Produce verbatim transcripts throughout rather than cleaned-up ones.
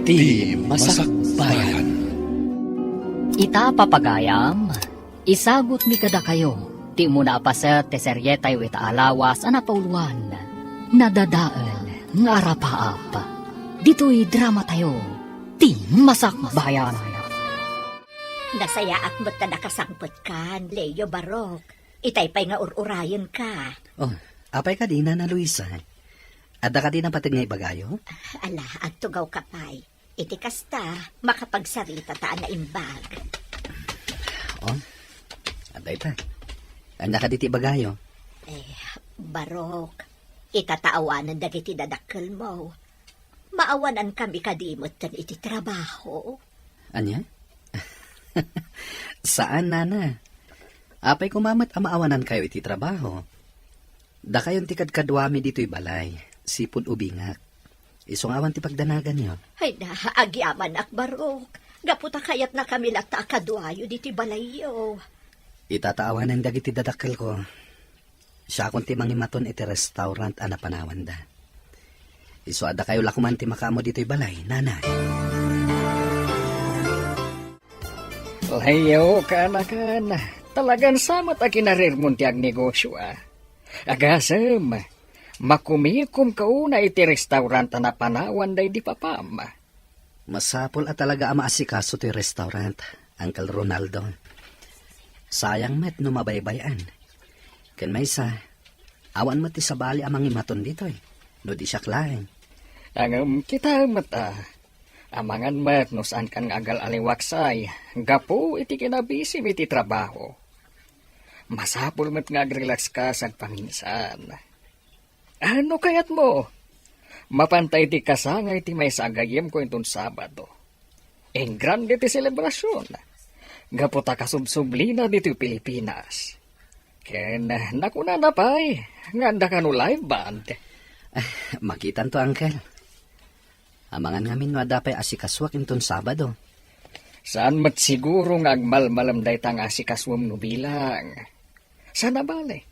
Ti Masakbayan. Ita, papagayam, isagutmi kadakayo ti umuna a paset ti serietayo ita a lawas a napauloan, Nadadael nga Arapaap. Ditoy dramatayo, Ti Masakbayan. Nasayaat met ta nakasangpetkan, Leo, Barok. Itay pay nga ur-urayenka. Oh, apay kadi, Nana Luisa? Adda kadi napateg nga ibagayo? Ala, agtugawka pay. Iti kasta, makapagsaritata a naimbag. Oh, adda ita. Ania kadi ti ibagayo? Eh, Barok, ita ta awanen dagiti dadakkelmo. Maawanankami kadi metten iti trabaho? Ania? Saan, Nana. Apay koma met a maawanankayo iti trabaho? Dakayon ti kadkaduami ditoy balay, sipud ubingak. Isu nga awan ti pagdanaganyo. Ay na, agyamanak, Barok. Gapu ta kayatnakami latta a kaduayo ditoy balayyo. Ita ta awanen dagiti dadakkelko. Siakon ti mangimaton iti restaurant a napanawanda. Isu a dakayo la koman ti makaammo ditoy balay, Nana. Leo, kaanakan, talagan sa met a kinarirmon ti agnegosio, a. Agasem, makumikomka unay iti restaurant a napanawanda idi papam. Masapul a talaga a maasikaso ti restaurant, Uncle Ronaldo. Sayang met no mabaybay-an. Ken maysa, awan met ti sabali a mangimaton ditoy, no di siak laeng. Ngem kitaem met, a. Amangan met no saankan nga agal-aliwaksay gapu iti kinabisim iti trabaho. Masapul met nga agrelakska sagpaminsan. A, no kayatmo, mapanta iti kasangay ti maysa a gayyemko inton Sabado. Engrande ti selebrasion, gapu ta kasubsublina ditoy Pilipinas. Ken nakunana pay nga adda kano live band. Ah, makitanto, Uncle. Amangan ngamin no adda pay asikasuak inton Sabado. Saan met siguro nga agmalmalem dayta nga asikasuem no bilang. Saan a bale,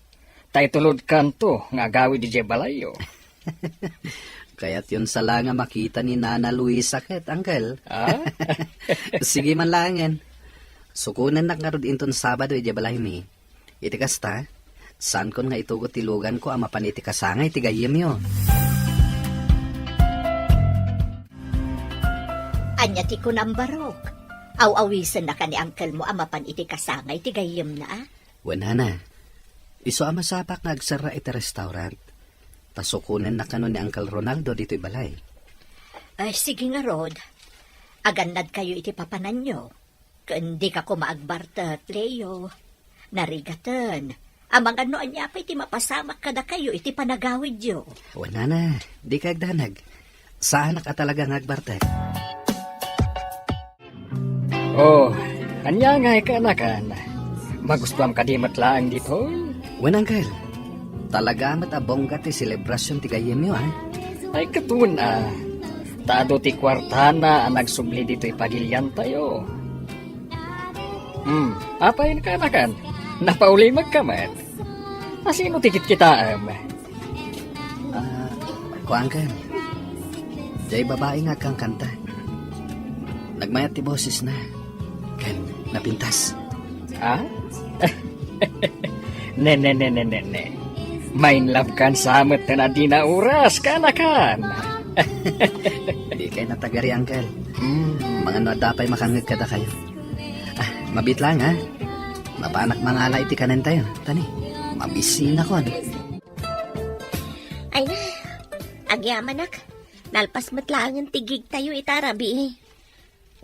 ta itulodkanto nga agawid idiay balayyo. Kayatyon sa la nga makita ni Nana Luisa ket, Uncle. Ah? Sige man laengen. Sukonennak ngarud inton Sabado idiay balaymi. Iti kasta, saankon nga itugot ti luganko a mapan iti kasangay ti gayyemyo. Ania ti kunam, Barok? Aw-awisennaka ni unclemo a mapan iti kasangay ti gayyemna, a? Wen, Nana. Isu a masapak nga agserra iti restaurant. Ta sukonennak kano ni Uncle Ronaldo ditoy balay. Ay, sige ngarud. Agannadkayo iti papananyo. Ken dika koma agbartek, Leo. Narigaten. Amangan no ania pay ti mapasamak kadakayo iti panagawidyo. Wen, Nana, dika agdanag. Saanak a talaga nga agbartek. Oh, ania ngay kaanakan? Magustuam kadi met laeng ditoy? Wen, Uncle. Talaga met a bongga ti selebrasion ti gayyemyo, a? Ay, ket wen, a. Ta adu ti kuartana a nagsubli ditoy pagiliantayo. Hmm, apay kaanakan? Napaulimekka met. A, sino ti kitkitaem? Ah, kuankan. Diay babai nga agkankanta. Nagmayat ti bosesna. Ken napintas. Ha? Ne, ne, ne, ne, ne, ne. Mainlove kan sa met ten a dina oras, kaanakan. Dikay natagari, Uncle. Hmm. Amangan no adda pay makangngeg kadakayo. Ah, mabiit laeng, ha? Mapanak mangala iti kanentayo. Tani, mabisinakon. Ay na, agyamanak. Nalpas met laengen ti gigtayo ita rabii.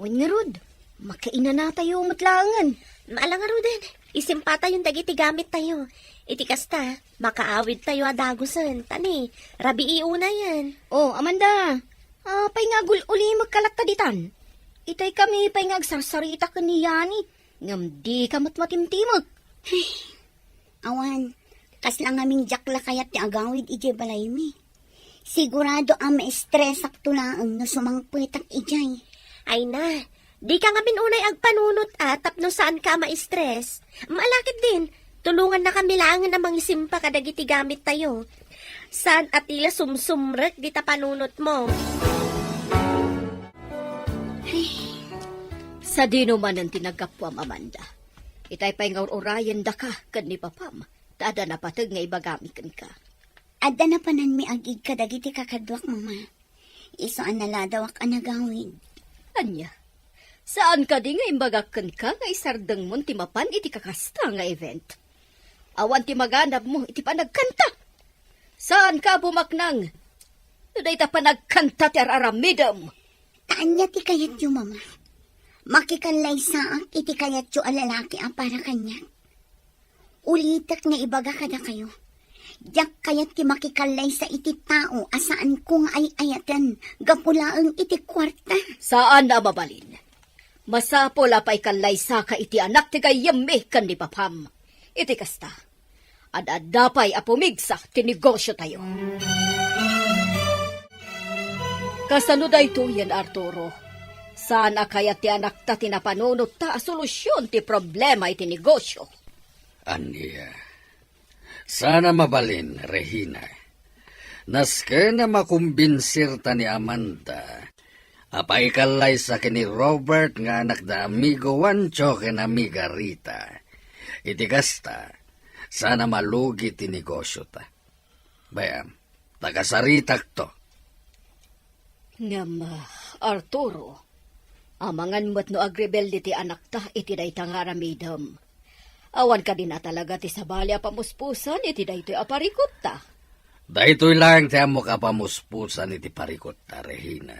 Wen ngarud, makainanatayo met laengen. Ala ngaruden, isimpatayon dagiti gamittayo. Iti kasta, makaawidtayo a dagusen. Tani, rabii unayen. Oh, Amanda, apay nga agul-ulimekka latta ditan? Itay kami pay nga agsarsarita ken ni Yani, ngem dika met matimtimek. Awan, kasla ngamin diak la kayat ti agawid idiay balaymi. Sigurado a maestresakto laeng no sumangpetak idiay. Ay na, dika ngamin unay agpanunot a tapno saanka a maestres. Malakit din, tulongannakami laengen a mangisimpa kadagiti gamittayo. Saan a ti la sumsumrek dita panunotmo. Ta dino manen ti naggapuam, Amanda? Itay pay nga ur-urayendaka ken ni papam, ta adda napateg nga ibagami kenka. Adda napananmi agig kadagiti kakaduak, Mama. Isu a naladawak a nagawid. Ania? Saan kadi nga imbagak kenka nga isardengmon ti mapan iti kakasta nga event? Awan ti maganabmo iti panagkanta. Saanka a bumaknang no dayta panagkanta ti ar-aramidem. Ta ania ti kayatyo, Mama? Makikallaysaak iti kayatyo a lalaki a para kaniak? Ulitek nga ibaga kadakayo, diak kayat ti makikallaysa iti tao a saanko nga ay-ayaten gapu laeng iti kuarta. Saan a mabalin. Masapul a paikallaysa ka iti anak ti gayyemmi ken ni papam. Iti kasta, ad-adda pay a pumigsa ti negosyo tayo. Kasano daytoyen, Arturo? Saan a kayat ti anakta ti napanunot ta a solusyon ti problema iti negosyo? Ania? Saan a mabalin, Regina. Nasken a makumbinsirta ni Amanda a paikallaysa ken ni Robert nga anak da amigo Juancho ken amiga Rita. Iti kasta, saan a malugi ti negosyota. Bay-am, ta kasaritakto. Ngem, ah, Arturo, amangan met no agrebelde ti anakta iti dayta nga aramidem. Awan kadin a talaga ti sabali a pamuspusan iti daytoy a parikutta. Daytoy laeng ti ammok a pamuspusan iti parikutta, Regina.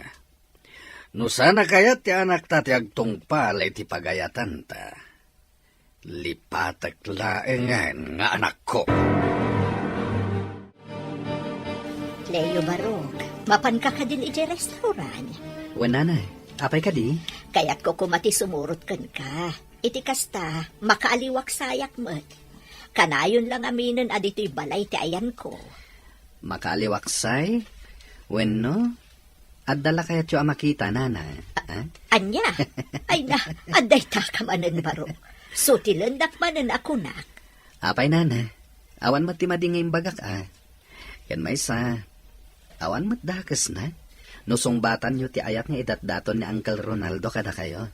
No saan a kayat ti anakta ti agtungpal iti pagayatanta, lipatek laengen nga anakko. Leo Barok, mapanka kadin idiay restaurant? Wen, nanay. Apay kadi? Kayatko koma ti sumurot kenka. Iti kasta, makaaliwaksayak met. Kanayon la ngaminen a ditoy balay ti ayanko. Makaaliwaksay? Wenno, adda la kayatyo a makita, nana? Ah? Ania? Ay na, adda itaka manen, Barok. Sutilendak manen a kunak. Apay, nana? Awan met ti madi nga imbagak, a. Ken maysa, awan met dakesna no sungbatanyo ti ayat nga idatdaton ni Uncle Ronaldo kadakayo.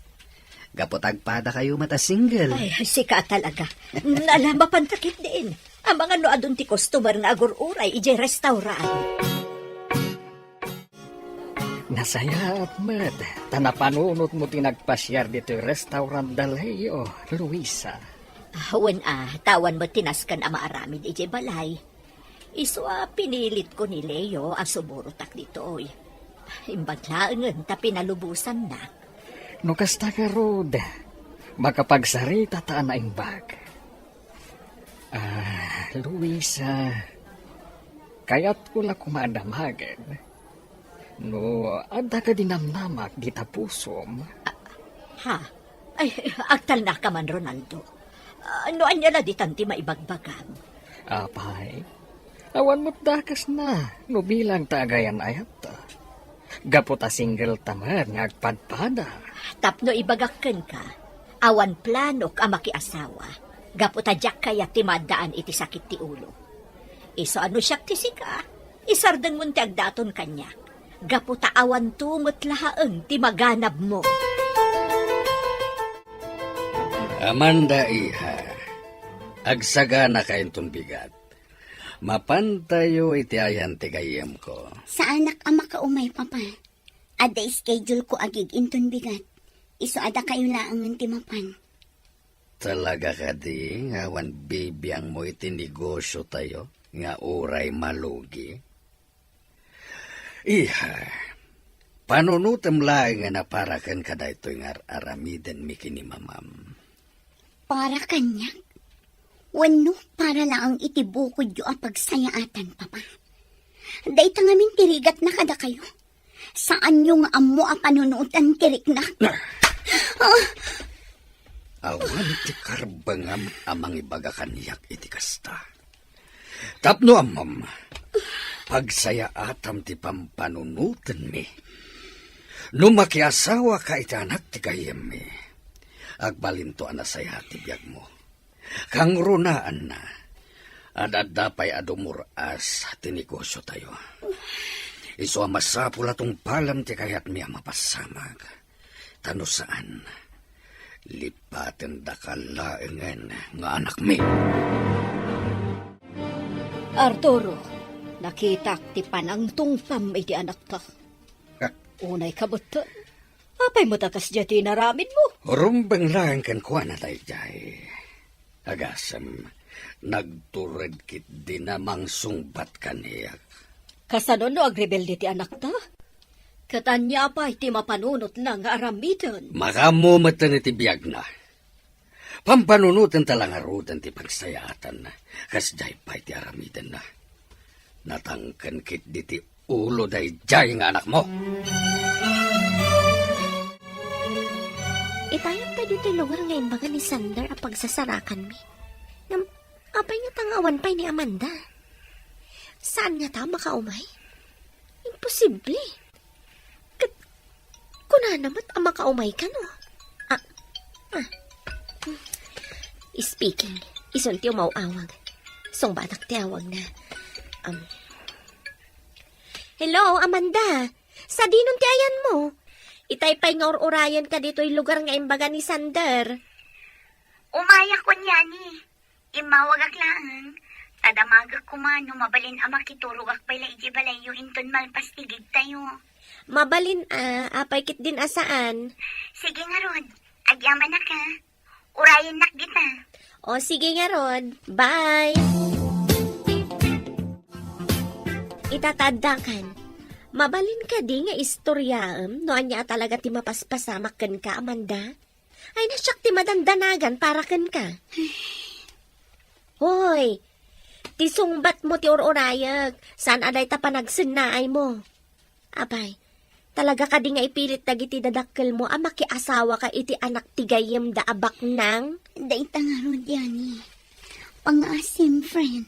Gapu ta agpadakayo met a single. Ay, sika talaga. Nalamapan ta ketdin. Amangan no adun ti customer nga agur-uray idiay restaurant. Nasayaat met, ta napanunotmo ti nagpasiar ditoy restaurant da Leo, Luisa. Ah, wen a, ta awan met ti nasken a maaramid idiay balay. Isu a pinilitko ni Leo a sumurotak ditoy. Imbag laengen ta pinalubosannak. No kasta ngarud, makapagsarita ta a naimbag. Ah, Luisa, kayatko la koma a damagen no adda kadi namnamak dita pusom. Ah, ha? Ay, agtalnaka man, Ronaldo. Ah, no ania la ditan ti maibagbagam? Apay, awan met dakesna no bilang ta agayan-ayatta. Gapu ta single ta met nga agpadpada. Tapno ibagak kenka, awan planok a makiasawa. Gapu ta diak kayat ti maaddaan iti sakit ti ulo. Isu a no siak ti sika, isardengmon ti agdaton kaniak. Gapu ta awanto met laeng ti maganabmo. Amanda, iha, agsaganaka inton bigat. Mapantayo iti ayan ti gayyemko. Saanak a makaumay, Papa. Adda schedule ko agig inton bigat. Isu a dakayo laengen ti mapan. Talaga kadi nga awan bibiangmo iti negosyo tayo nga uray malugi? Iha, panunotem laengen a para ken kadaytoy nga ar-aramidenmi ken ni mamam. Para kaniak? Wenno para laeng iti bukodyo a pagsayaatan, Papa? Dayta ngamin ti rigatna kadakayo. Saanyo nga ammo a panunotan ti riknak. Ah! Awan ti karbengam a mangibaga kaniak iti kasta. Tapno ammom, pagsayaatam ti pampanunotenmi. No makiasawaka iti anak ti gayyemmi, agbalinto a nasayaat ti biagmo. Kangrunaanna, ad-adda pay a dumur-as ti negosyo tayo. Isu a masapul a tungpalem ti kayatmi a mapassamag. Ta no saan, Lipatendaka laengen nga anakmi. Arturo, nakitak ti panangtungpam iti anakta. Unay kabutten. Apay met a kasdiay ti inaramidmo? Rumbeng laeng kenkuana daydiay. Agasem, nagtured ketdi a mangsungbat kaniak. Kasano no agrebelde ti anakta? Ket ania pay ti mapanunotna nga aramiden? Makaammo metten iti biagna. Pampanunotenta la ngaruden ti pagsayaatanna, kasdiay pay ti aramidenna. Natangken ketdi ti ulo daydiay nga anakmo. Itayam pay ditoy lugar nga imbaga ni Sander a pagsasarakanmi. Ngem, apay ngata nga awan pay ni Amanda? Saan ngata a makaumay? Imposible. Ket kunana met a makaumay kano. Ah, ah. Speaking, isun ti umaw-awag. Sungbatak ti awagna. Um. Hello, Amanda. Sadinon ti ayanmo? Itay pay nga ur-urayenka ditoy lugar nga imbaga ni Sander. Umayak, kunyani. Immawagak laeng, ta damagek koma no mabalin a makiturogak pay la idiay balayyo inton malpas ti gigtayo. Mabalin a, apay ketdin a saan? Sige ngarud, agyamanak a. Urayennak dita. O, sige ngarud. Bye! Ita ta addakan, mabalin kadi nga istoryaem no ania a talaga ti mapaspasamak kenka, Amanda? Ay, na siak ti madandanagan para kenka. Hoy, ti sungbatmo ti ur-urayek, saan a dayta panagsennaaymo. Apay, talaga kadi nga ipilit dagiti dadakkelmo a makiasawaka iti anak ti gayyemda a baknang? Dayta ngarud, Yani. Pangngaasim, friend.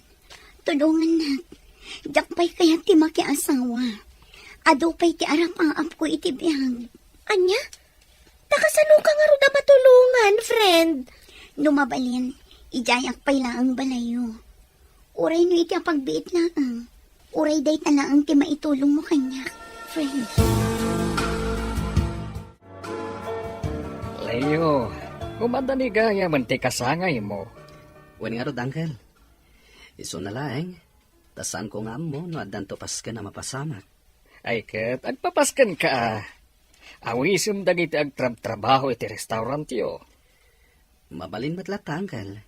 Tulongannak. Diak pay kayat ti makiasawa. Adu pay ti arapaapko iti biag. Ania? Ta kasanoka ngarud a matulongan, friend? No mabalin, idiayak pay laeng balayyo. Uray no iti apagbiit laeng. Uray dayta laeng ti maitulongmo kaniak, friend. Leo, kumadda ni gayamen ti kasangaymo. Wen ngarud, uncle. Isuna laeng, ta saanko nga ammo no addanto pasken a mapasamak. Ay ket, agpapaskenka a. Awisem dagiti agtrabtrabaho iti restaurantyo. Mabalin met latta, uncle.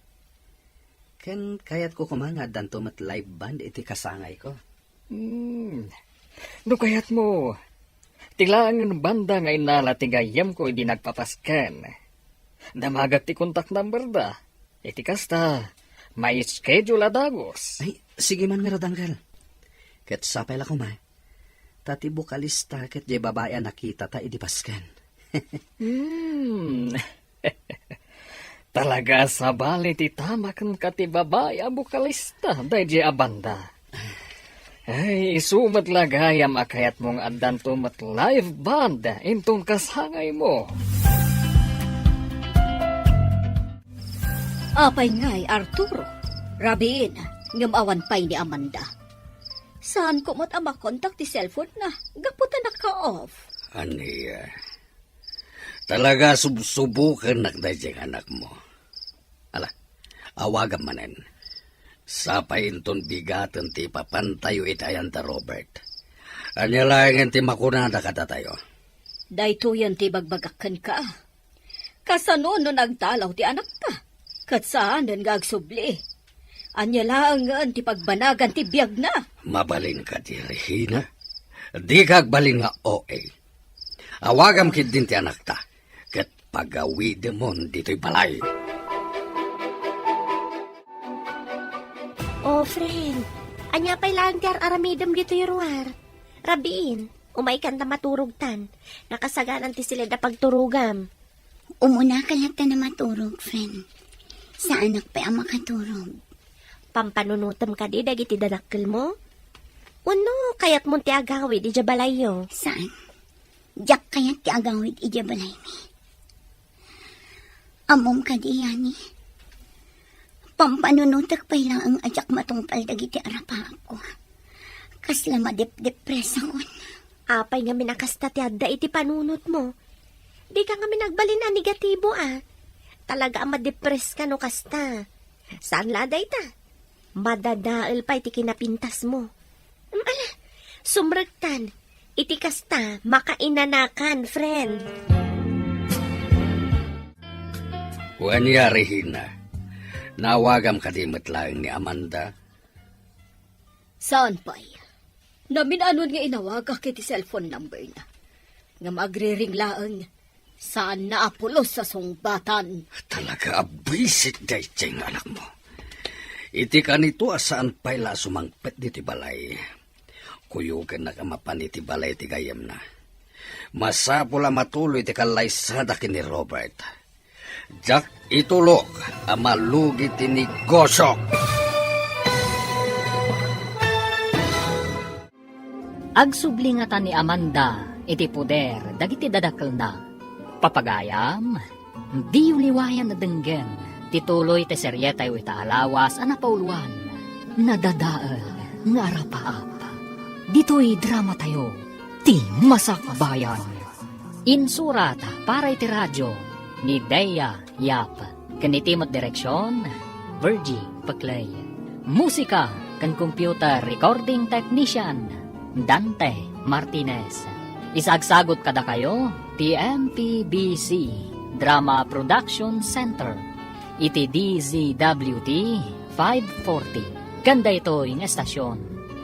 Ken kayatko koma nga addanto met live band iti kasangayko. Hmm. No kayatmo, ti laengen banda nga innala ti gayyemko idi nagpapasken. Damagek ti contact number da. Iti kasta, ma-schedule a dagus. Ay, sige man ngarud, uncle. Ket sapay la koma, ta ti bokalista ket diay babai a nakitata idi pasken. Hmm. Talaga a sabali ti tama kenka ti babai a bokalista daydiay a banda. Ay, isu met la gayam a kayatmo nga addanto met live band inton kasangaymo. Apay ngay, Arturo? Rabiin, ngem awan pay ni Amanda. Saanko met a makontak ti cellphone-na, gapu ta naka-off. Ania? Talaga subsubokennak daydiay nga anakmo. Ala, awagam manen. Sapay inton bigaten ti ipapantayo iti ayan da Robert. Ania laengen ti makunada kadatayo? Daytoyen ti ibagbagak kenka. Kasano no nagdalaw ti anakta? Ket saanen nga agsubli. Ania laengen ti pagbanagan ti biagna? Mabalin kadi, Regina? Dika agbalin nga O A. Awagam ketdin ti anakta, ket pagawidemon ditoy balay. Oh, friend, ania pay laeng ti ar-aramidem ditoy ruar? Rabiin, umaykan ta maturogtan. Nakasagaran ti siled a pagturogam. Umunaka latta a maturog, friend. Saanak pay a makaturog. Pampanunotem kadi dagiti dadakkelmo? Wenno kayatmon ti agawid idiay balayyo? Saan. Diak kayat ti agawid idiay balaymi. Ammom kadi, Yani? Pampanunotek pay laeng a diak matungpal dagiti arapaapko. Kasla madepdepresakon. Apay ngamin a kasta ti adda iti panunotmo? Dika ngamin agbalin a negatibo a. Talaga a madepress ka no kasta. Saan la a dayta? Madadael pay ti kinapintasmo. Mm, ala, sumrektan. Iti kasta, makainanakan, friend. Wen, Regina, naawagam kadi met laeng ni Amanda? Saan pay? Namin-anon nga inawagak iti cellphone number na. Ngem agriring laeng, saanna a pulos a sungbatan. Talaga a buisit daydiay nga anakmo. Iti kanito a saan pay la a sumangpet ditoy balay, kuyogennak a mapan iti balay ti gayyemna. Masapul a matuloy ti kallaysada ken ni Robert. Diak itulok a malugi ti negosiok. Agsubli ngata ni Amanda iti poder dagiti dadakelna. Papagayam, diyo liwayan a denggen ti tuloy ti serietayo ita a lawas a napauluan, Nadadael nga Arapaap. Ditoy dramatayo, ti Masakbayan. Insurat para iti radio ni Dea Yap, ken iti met direksion, Virgie Peclay. Musika ken computer recording technician, Dante Martinez. Isagsagut kadakayo ti M P B C Drama Production Center iti D Z W T five forty. Ken daytoy nga estasion,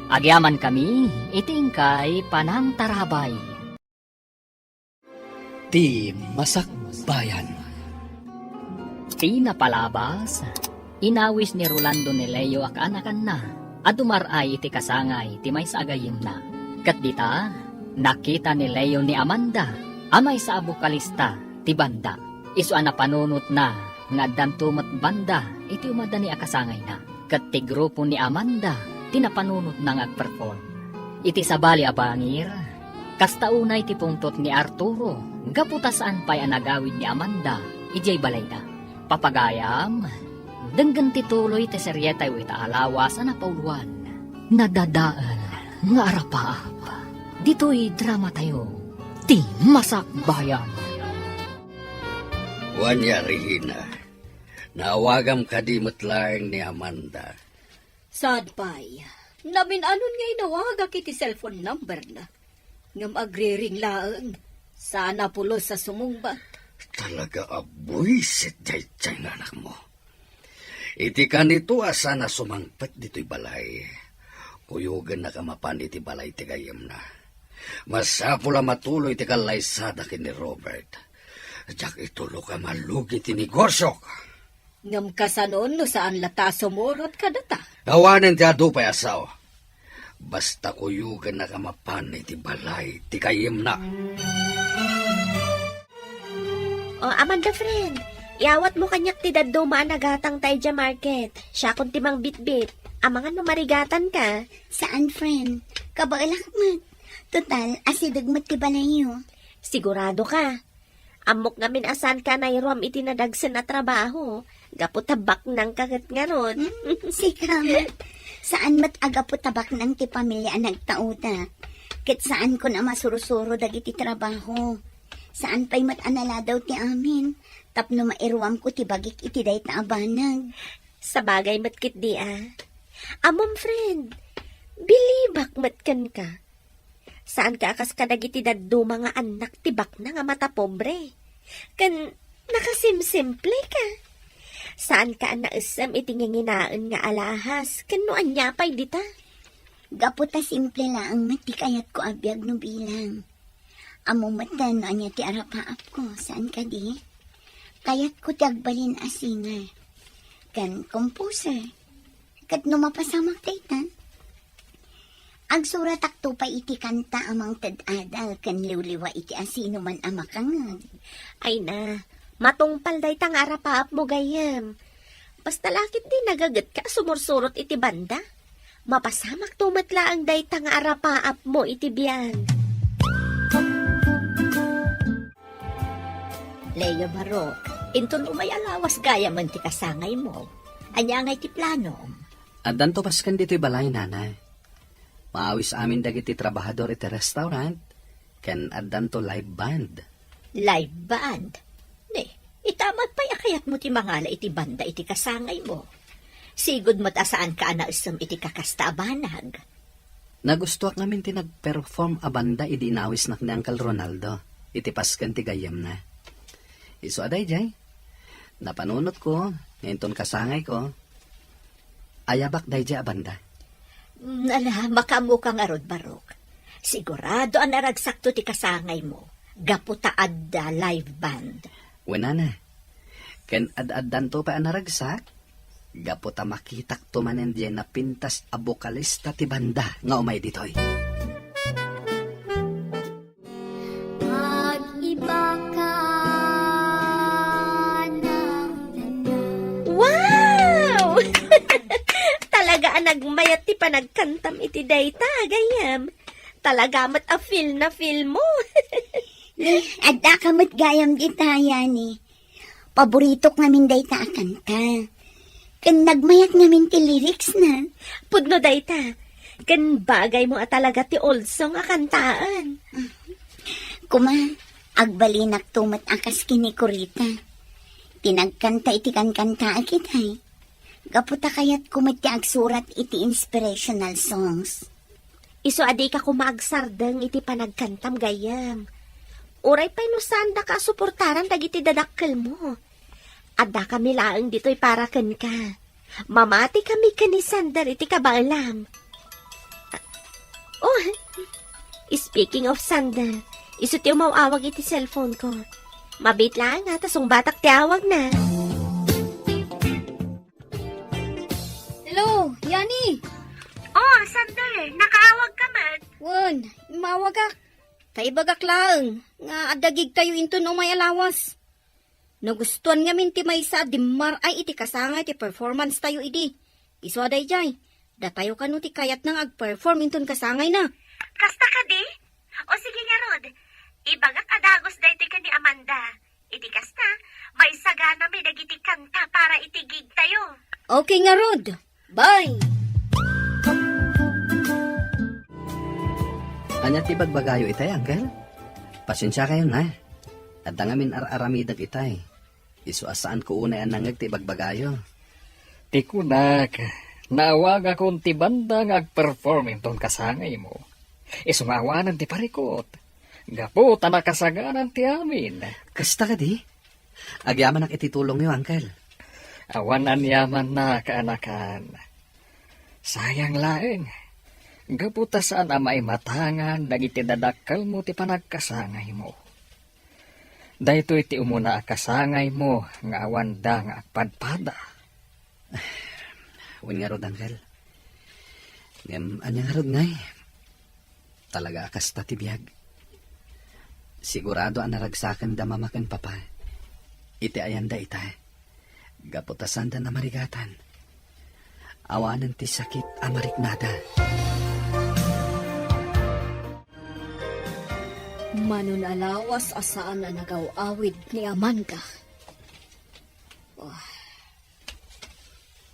agyamankami iti inkay panangtarabay. Ti Masakbayan. Ti napalabas, inawis ni Rolando ni Leo a kaanakanna a dumar-ay iti kasangay ti maysa a gayyemna. Ket dita, nakita ni Leo ni Amanda a maysa a bokalista ti banda. Isu a napanunotna nga addanto met banda iti umadani a kasangayna. Ket ti grupo ni Amanda ti napanunotna nga agperform. Iti sabali a bangir, kasta unay ti pungtot ni Arturo gapu ta saan pay a nagawid ni Amanda idiay balayna. Papagayam, denggen ti tuloy ti serietayo ita a lawas a napauluan, Nadadael nga Arapaap. Ditoy dramatayo, ti Masakbayan. Wen, Regina, naawagam kadi met laeng ni Amanda? Saan pay? Namin-anon nga inawagak iti cellphone number na. Ngem agriring laeng, saan a pulos a sumungbat. Talaga a buisit daydiay nga anakmo. Iti kanito a saan a sumangpet ditoy balay, kuyogennak a mapan iti balay ti gayyemna. Masapul a matuloy ti kallaysada ken ni Robert. Diak itulok a malugi ti negosiok. Ngem kasano no saan latta a sumurot kadata? Awanen ti adu pay a sao. Basta kuyogennak a mapan iti balay ti gayyemna. O, Amanda friend, iawatmo kaniak ti dadduma a nagatangta idiay market. Siakon ti mangbitbit. Amangan no marigatanka. Saan, friend. Kabaelak met. Total, asideg met ti balayyo. Sigurado ka? Ammok ngamin a saanka a nairuam iti nadagsen a trabaho, gapu ta baknangka ket ngarud. Hmm, sika met. Saan met a gapu ta baknang ti pamilia a nagtauda. Ket saankon a masursuro dagiti trabaho. Saan pay met a naladaw ti amin, tapno mairuamko ti bagik iti dayta a banag. Sabagay met ketdi a. Ammom, friend, bilibak met kenka. Saanka a kas kadagiti dadduma nga annak ti baknang a matapobre. Ken nakasimsimple ka. Saanka a naessem iti nginginaen nga alahas ken no ania pay dita. Gapu ta simple laeng met ti kayatko a biag no bilang. Ammo met no ania ti arapaapko, saan kadi? Kayatko ti agbalin a singer ken composer. Ket no mapasamak dayta, agsuratakto pay iti kanta a mangted adal ken liwliwa iti asinoman a makangngeg. Ay na, matungpal dayta nga arapaapmo gayyem. Basta la ketdi nagagetka a sumursurot iti banda. Mapasamakto met laeng dayta nga arapaapmo iti biag. Leo Barok, inton umay a lawas gayamen ti kasangaymo, ania ngay ti planom? Addanto basken ditoy balay, nanay. Maawis amin dagiti trabahador iti restaurant, ken addanto live band. Live band? Ni, Ita met pay a kayatmo ti mangala iti banda iti kasangaymo. Sigud met a saanka a naisem iti kakasta a banag. Nagustuak ngamin ti nag-perform a banda idi inawisnak ni Uncle Ronaldo iti pasken ti gayyemna. Isu a daydiay, napanunotko nga inton kasangayko, ayabak daydiay a banda. Mm, ala, makaammoka ngarud, Barok. Sigurado a naragsakto ti kasangaymo gapu ta adda live band. Wen a, ken ad-addanto pay a naragsak gapu ta makitakto manen diay napintas a bokalista ti banda nga umay ditoy. Pag-iba ka ng danang. Wow! Talaga a nagmayat ti panagkantam iti dayta, gayyem. Talaga met a feel na feel mo. Ni, adda ka met gayam dita, Yani. Paboritok ngamin dayta a kanta. Ken nagmayat ngamin ti lyrics na. Pudno dayta. Ken bagay mo a talaga ti old song a kantaan. Kuma, agbalinakto met a kas ken ni Corita. Ti nagkanta iti kankantaak itay. Gapu ta kayatko met ti agsurat iti inspirational songs. Isu a dika koma agsardeng iti panagkantam, gayyem. Uray pay no saandaka a suportaran dagiti dadakkelmo. Addakami laeng ditoy para kenka. Mamatikami ken ni Sander iti kabaelam. Ah, oh, speaking of Sander, isu ti umaw-awag iti cellphone ko. Mabiit laeng a ta sungbatak ti awagna. Hello, Yani! Oh, Sander, nakaawag ka met? Wen, immawagak. Ta ibagak laeng nga adda gigtayo inton umay a lawas. Nagustuan ngamin ti maysa a dimmar-ay iti kasangay ti performance tayo idi. Isu a daydiay, datayo kano ti kayatna nga agperform inton kasangayna. Kasta kadi? O sige ngarud, ibagak a dagus daytoy ken ni Amanda. Iti kasta, maisaganami dagiti kanta para iti gig tayo. Okay ngarud. Bye! Ania ti bagbagayo itay, Uncle? Pasensiakayon, ha? Adda ngamin ar-aramidek itay. Isu a saanko unay a nangngeg ti bagbagayo. Ti kunak, naawagakon ti banda nga agperform inton kasangaymo. Isu nga awanen ti parikut. Gapu ta nakasaganan ti amin. Kasta kadi? Agyamanak iti tulongyo, Uncle. Awan aniamanna, kaanakan. Sayang laeng. Gapu ta saan a maimatangan dagiti dadakkelmo ti panagkasangaymo. Daytoy ti umuna a kasangaymo nga awanda nga agpadpada. Wen ngarud, Uncle. Ngem ania ngarud ngay? Talaga a kasta ti biag. Sigurado a naragsakenda Mama ken Papa iti ayanda ita. Gapu ta sanda namarigatan. Awanen ti sakit a mariknada. Mano a lawas a saan a nagaw-awid ni Amanda. Oh.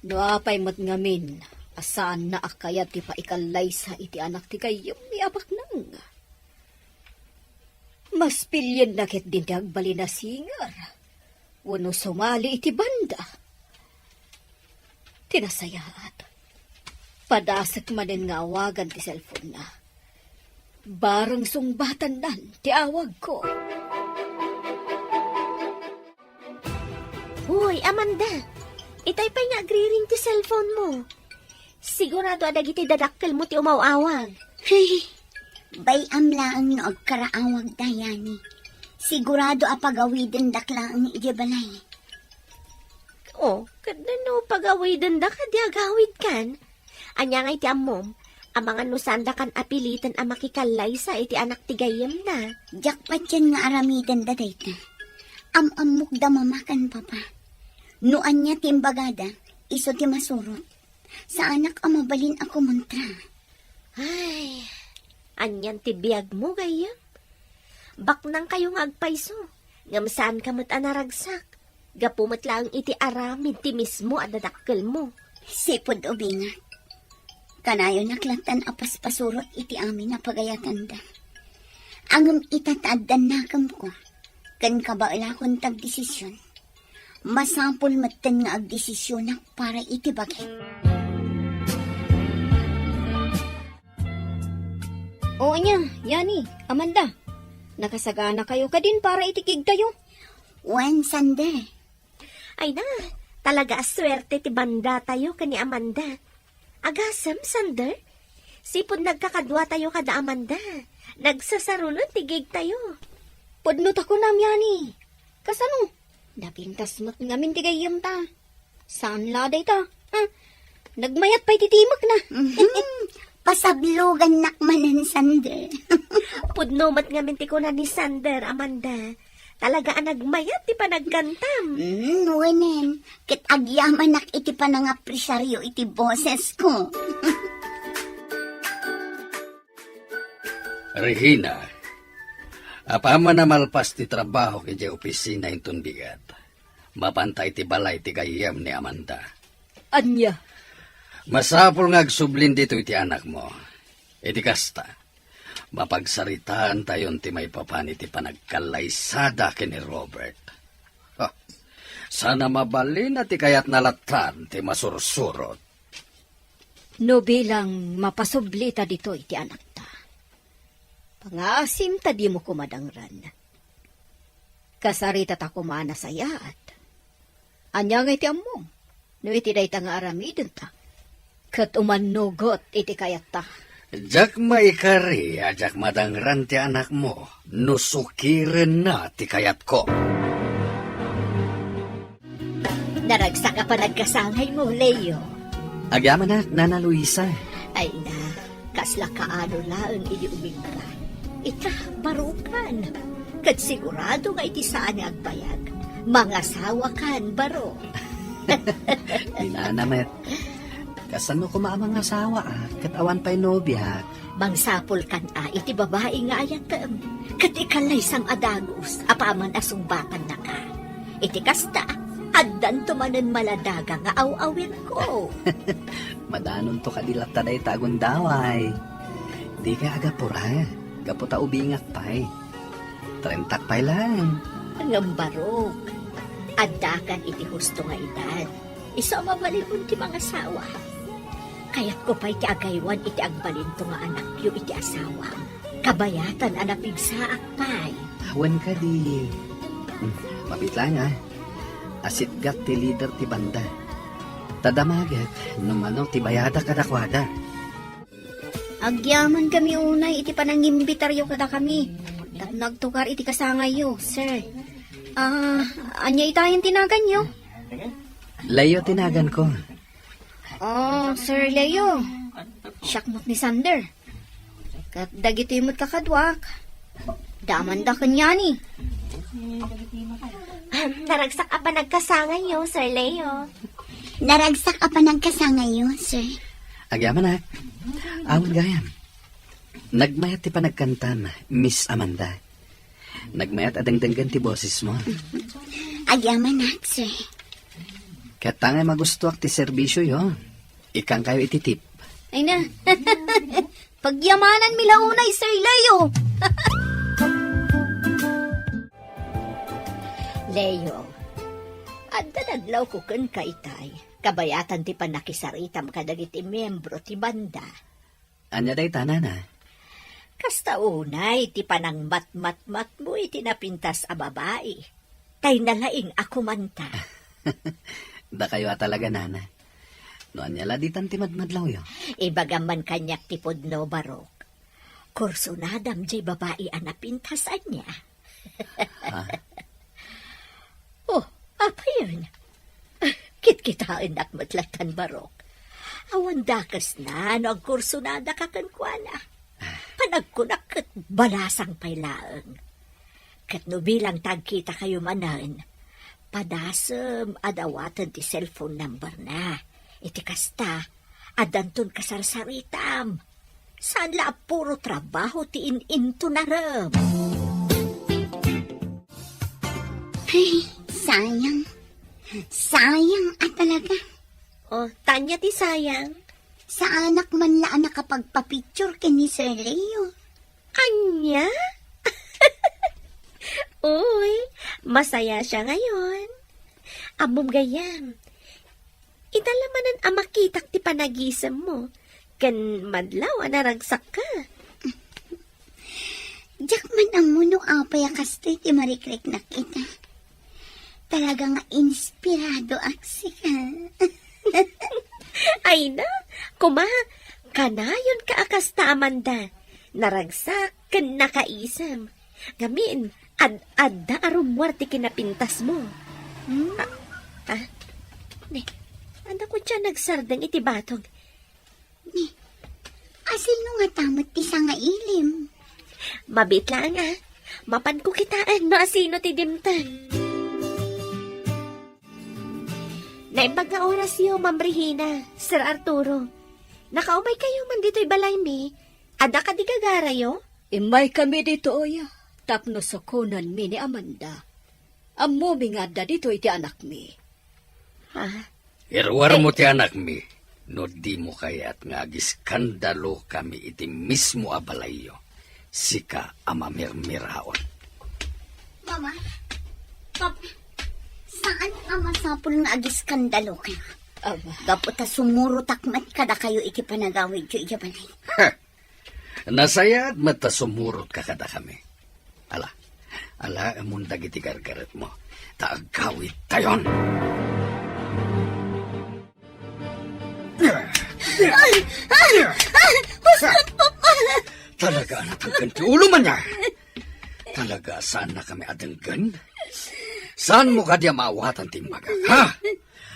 No apay met ngamin a saanna a kayat ti paikallaysa iti anak ti gayyemmi a baknang. Mas pilienna ketdin ti agbalin a singer wenno sumali iti banda. Ti nasayaat, padasek manen nga awagan ti cellphone-na. Bareng sungbatannan ti awagko. Hoy, Amanda! Itay pay nga agriring ti cellphone-mo. Sigurado a dagiti dadakkelmo ti umaw-awag. Hey, bay-am laeng no agkaraawagda, Yani. Sigurado a pagawidendak laeng idiay balay. Oh, ket no pagawidendak, adi agawidkan. Ania ngay ti ammom? Amangan no saandakan a piliten a makikallaysa iti anak ti gayyemna. Diak patien nga aramidenda dayta. Am-ammokda Mama ken Papa. No ania ti imbagada, isu ti masurot. Saanak a mabalin a kumontra. Ay, anian ti biagmo, gayyem? Baknangkayo nga agpayso, ngem saanka met a naragsak. Gapu met laeng iti aramid ti mismo a dadakkelmo. Sipud ubingak, kanayonak lattan a paspasurot iti amin a pagayatanda. Ngem ita ta addan nakemko, ken kabaelakon ti agdesisyon. Masapul metten nga agdesisionak para iti bagik. O ania, Yani, Amanda, nakasaganakayo kadin para iti gigtayo? Wen, Sander. Ay na, talaga a suerte ti bandatayo ken ni Amanda. Agasem, Sander? Sipud nagkakaduatayo kada Amanda, nagsasaruno ti gigtayo. Pudno ta kunam, Yani. Kasano? Napintas met ngamin ti gayyemta. Saan la dayta? Ha? Nagmayat pay ti timekna. Mhm. Pasablogannak manen, Sander. Pudno met ngamin ti kuna ni Sander, Amanda. Talaga a nagmayat ti panagkantam. Mm, wenen, ket agyamanak iti panangapresiaryo iti bosesko. Regina, apaman a malpas ti trabahok idiay opisina inton bigat, mapanta iti balay ti gayyem ni Amanda. Ania? Masapul nga agsublin ditoy ti anakmo. Iti kasta, mapagsaritaantayon ti maipapan iti panagkallaysada ken ni Robert. Ha, saan a mabalin a ti kayatna latta ti masursurot. No bilang mapasubli ta ditoy ti anakta, pangaasim ta dimo koma dangran. Kasaritata koma a nasayaat. Ania ngay ti ammom no iti dayta nga aramidenta ket umannugot iti kayatta? Diak maikari a diak madangran ti anakmo no sukirenna ti kayatko. Naragsak a panagkasangaymo, Leo. Agyamanak, Nana Luisa. Ay na, kasla kaano laeng idi umingga. Ita, barukan. Ket sigurado nga iti saan nga agbayag, mangasawakan, barok. Ni Nana met. Kasano koma a mangasawa, a, ket awan pay nobiak? Mangsapulkan a iti babai nga ayatem, ket ikallaysam a dagus apaman a sungbatannaka. Iti kasta, addanto manen maladaga nga aw-awirko. Madanonto kadi latta dayta a gundaway. Dika agapura, gapu ta ubingak pay. Trentak pay laeng. Ngem barok, addakan iti husto nga edad. Isu a mabalinmo ti mangasawa. Kayatko pay ti agaywan iti agbalinto nga anakyo iti asawam. Kabayatan a napigsaak pay. Wen kadi. Hmm, mabiit laeng a. Asitgat ti lider ti banda. Ta damagek no mano ti bayadak kadakuada. Agyamankami unay iti panangimbitaryo kadakami tapno agtukar iti kasangayyo, sir. Ah, ania itayen ti naganyo? Leo ti naganko. Oh, Sir Leo. Siak met ni Sander. Ket dagitoy met kakaduak. Damanda ken Yani. Ahem, naragsak a panagkasangayyo, Sir Leo. Naragsak a panagkasangayyo, sir. Agyamanak. Awan gayam. Nagmayat ti panagkantam, Miss Amanda. Nagmayat a dengdenggen ti bosesmo. Agyamanak, sir. Ket tangay magustuak ti serbisioyo, ikkankayo iti tip. Ay na. Pagyamananmi la unay, Sir Leo. Leo, adda nadlawko kenka itay. Kabayatan ti pannakisaritam kadagiti miembro ti banda. Ania dayta, nana? Kasta unay ti panangmatmatmatmo iti napintas a babai. Tay nalaing a kumanta. Dakayo a talaga, nana. No ania la ditan ti madmadlawyo? Ibagam man kaniak ti pudno, barok. Kursunadam diay babai a napintas ania. Ah. Oh, apayen? Kitkitaennak met lattan, barok. Awan dakesna no agkursunadaka kenkuana. Panagkunak ket balasang pay laeng. Ket no bilang ta agkitakayo manen, padasem a dawaten ti cellphone number na. Iti kasta, addanton kasarsaritam. Saan la a puro trabaho ti in-intunarem. Ay, sayang. Sayang a talaga. Oh, ania ti sayang? Saanak man la a nakapagpapicture ken ni Sir Leo. Ania? Uy, masaya siya ngayon. Ammom gayam, ita la manen a makitak ti panagisemmo, ken madlaw a naragsakka. Diak man ammo no apay a kastoy ti marikriknak ita. Talaga nga inspirado ak sika. Ay na, kuma, kanayon ka a kasta, Amanda. Naragsak ken nakaisem. Ngamin, ad-adda a rummuar ti kinapintasmo. Hmm? Ah, ah. Ne, adda kua ti nagsardeng iti batog. Ni, asino ngata met ti sangailim? Mabiit laeng a. Mapanko kitaen no asino ti dimteng. Naimbag nga orasyo, Ma'am Regina, Sir Arturo. Nakaumay kayo man ditoy balaymi. Adda kadi gagarayo? Immaykami ditoy tapno sukonanmi ni Amanda. Ammomi nga adda ditoy ti anakmi. Ha? Iruarmo ti anakmi, no dimo kayat nga agiskandalokami iti mismo a balayyo, sika a mamirmiraon. Mama, Papa, saan a masapul nga agiskandaloka? Aba. Gapu ta sumurotak met kadakayo iti panagawidyo idiay balay. Nasayaat met ta sumurotka kadakami. Ala, alaemon dagiti gargaretmo, ta agawidtayon. Ay! Ay! Ay! Husto, Papa! Talaga a natangken ti ulo man niya. Talaga a saannakami a denggen? Saanmo kadi a maawatan ti imbagak, ha?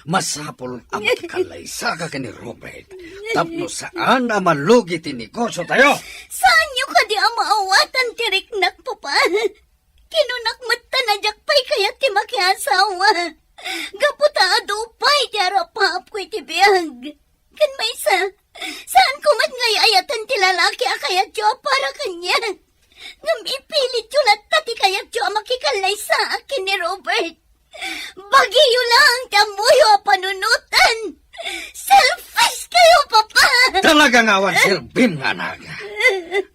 Masapul a makikalaysaka ken ni Robert tapno saan a malugi ti negosyotayo. Saanyo kadi a maawatan ti riknak, Papa? Kinunak met ta a diak pay kayat ti makiasawa. Gapu ta adu pay ti arapaapko iti biag. Ken maysa, saanko met nga ay-ayaten ti lalaki a kayatyo a para kaniak. Ngem ipilityo latta ti kayatyo a makikallaysaak ken ni Robert. Bagiyo laeng ti ammoyo a panunoten. Selfish kayo, Papa! Talaga nga awan serbim nga anak.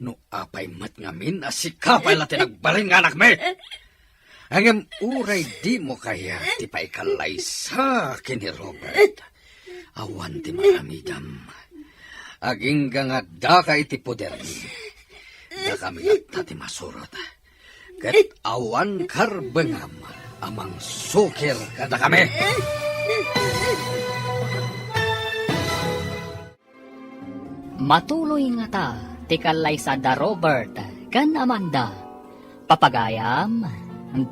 No apay met ngamin a sika pay la ti nagbalin nga anakmi. Ngem uray dimo kayat ti paikallaysa ken ni Robert, awan ti maaramidam. Agingga nga addaka iti podermi. Dakami latta ti masurot. Ket awan karbengam a mangsukir kadakami. Matuloy ngata ti kallaysa da Robert ken Amanda. Papagayam,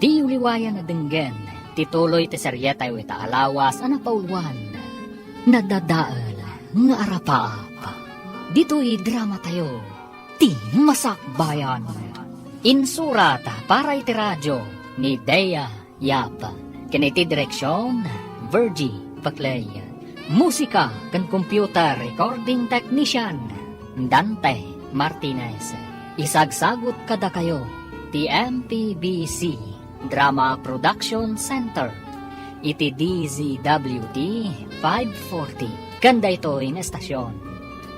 diyo liwayan a denggen ti tuloy ti serietayo ita a lawas a napauluan, Nadadael nga Arapaap. Ditoy dramatayo, Ti Masakbayan. Insurat para iti radio ni Dea Yap. Ken iti direksion, Virgie Paclay. Musika ken computer recording technician, Dante Martinez. Isagsagut kadakayo ti M P B C Drama Production Center iti D Z W T five forty. Ken daytoy nga estasion,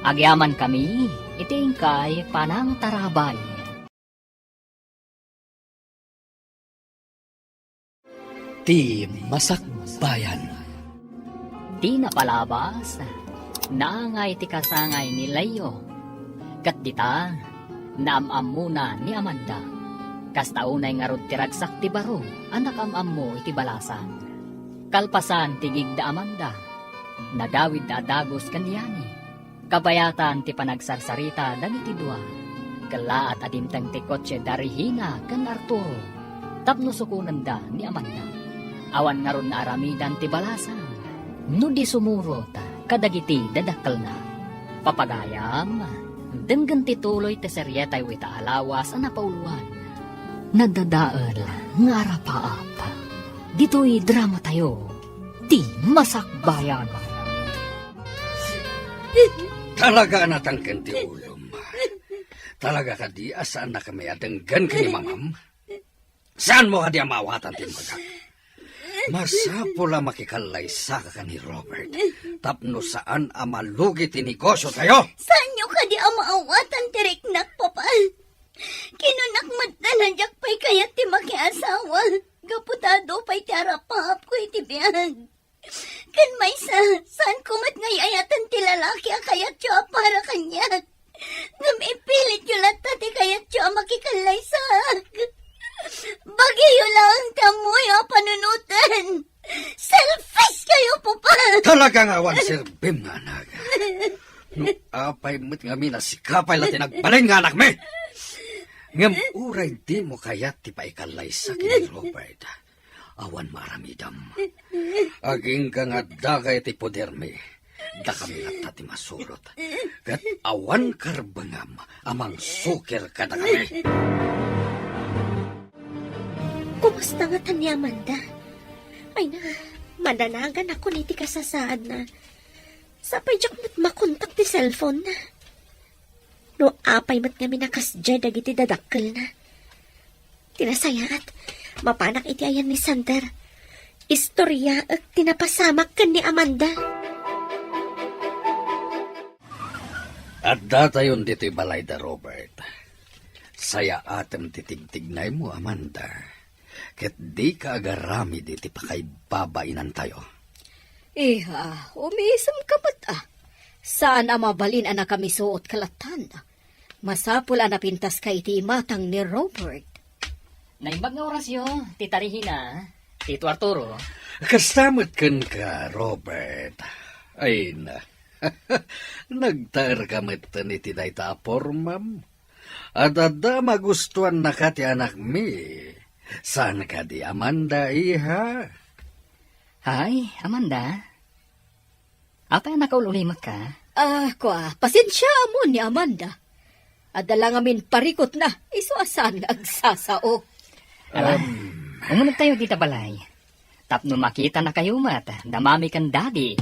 agyamankami iti inkay panangtarabay. Ti Masakbayan. Ti napalabas, naangay ti kasangay ni Leo. Ket dita, naam-ammona ni Amanda. Kasta unay ngarud ti ragsak ti baro a nakaam-ammo iti balasang. Kalpasan ti gig da Amanda, nagawidda a dagus ken ni Yani. Kabayatan ti panagsarsarita dagiti dua. Kellaat a dimteng ti kotse da Regina ken Arturo tapno sukonenda ni Amanda. Awan ngarud naaramidan ti balasang no di sumurot kadagiti dadakkelna. Papagayam, denggen ti tuloy ti serietayo ita a lawas a napauluan, Nadadael nga Arapaap. Ditoy dramatayo, Ti Masakbayan. Talaga a natangken ti ulom. Talaga kadi a saannakami a denggen ken ni Mamam? Saanmo kadi a maawatan ti imbagak? Masapul a makikallaysaka ken ni Robert tapno saan a malugi ti negosyotayo. Saanyo kadi a maawatan ti riknak, Papa? Kinunak met a diak pay kayat ti makiasawa. gapu ta adu pay ti arapaapko iti biag. Ken maysa, saanko met nga ay-ayaten ti lalaki a kayatyo a para kaniak. Ngem ipilityo latta ti kayatyo a makikallaysaak. Bagiyo laeng ti ammoyo a panunoten. Selfish kayo, Papa! Talaga nga awan serbim nga anak. No apay met ngamin a sika pay la ti nagbalin nga anakmi. Ngem uray dimo kayat ti paikallaysa ken ni Robert, awan maaramidam. Agingga nga adda kay ti podermi, dakami latta ti masurot. Ket awan karbengam a mangsukir kadakami. Kumusta ngata ni Amanda? Ay na, madanagan ako iti kasasaadna. Sapay diak met makontak ti cellphone na. No apay met ngamin a kasdiay dagiti dadakkelna. Ti nasayaat, mapanak iti ayan ni Sander. Istoryaek ti napasamak ken ni Amanda. Addatayon ditoy balay da, Robert. Sayaatem ti tigtignaymo, Amanda. Ket dika agaramid iti pakaibabainantayo. Iha, umisemka met a. Saan a mabalin a nakamisuot ka lattan. Masapul a napintaska iti imatang ni Robert. Naimbag nga orasyo, Tita Regina, Tito Arturo. Kasta met kenka, Robert. Ay na. Nagtaerka metten iti dayta a pormam. Adda magustuannaka ti anakmi. Saan kadi, Amanda, iha? Hay, Amanda. Apay a nakaul-ulimekka? Ah, kua, pasensiaam ni Amanda. Adda la ngamin parikutna, isu a saan nga agsasao. Ala, umunegtayo dita balay. Tapno makitanakayo met da Mami ken Daddy.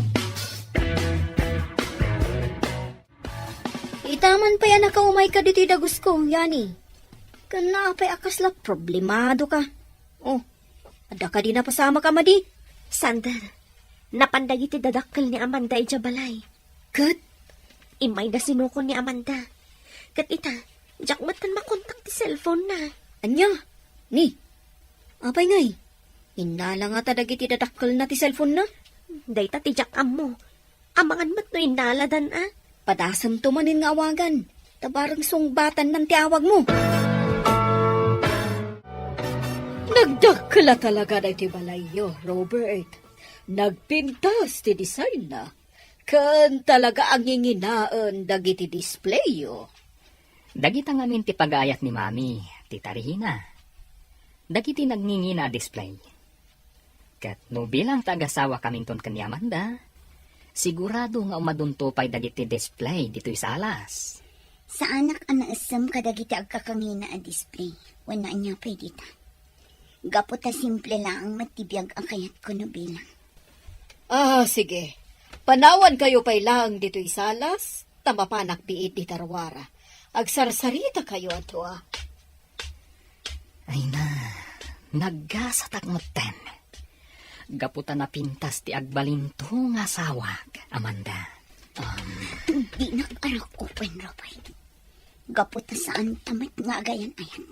Ita man pay a nakaumayka ditoy dagusko, Yani. Ken apay a kasla problemadoka? Oh, adda kadi napasamak a madi? Sander, napan dagiti dadakkel ni Amanda idiay balay. Ket? Immayda sinukon ni Amanda. Ket ita, diak met ken makontak ti cellphone na. Ania? Ni? Apay ngay? Innala ngata dagiti dadakkelna ti cellphone na? Dayta ti diak ammo. Amangan met no innaladan a. Padasemto manen nga awagan. Ta bareng sungbatannan ti awagmo. Nagdakkel a talaga daytoy balayyo, Robert. Nagpintas ti designna. Ken talaga a nginginaen dagiti displayyo. Dagita ngamin ti pagaayat ni Mami, Tita Regina. Dagiti nagngingina a display. Ket no bilang ta agasawakaminton ken ni Amanda, sigurado nga umadunto pay dagiti display ditoy salas. Saanak a naessem kadagiti agkakangina a display, wenno ania pay dita. Gapu ta simple laeng met ti biag a kayatko no bilang. Ah, sige. Panawankayo pay laeng ditoy salas, ta mapanak biit dita ruara. Agsarsarita kayo a dua. Ay na, naggasatak metten. Gapu ta napintas ti agbalinto nga asawak, Amanda. Um, Dinak arakko ken Robert. Gapu ta saan ta met nga agayan-ayat.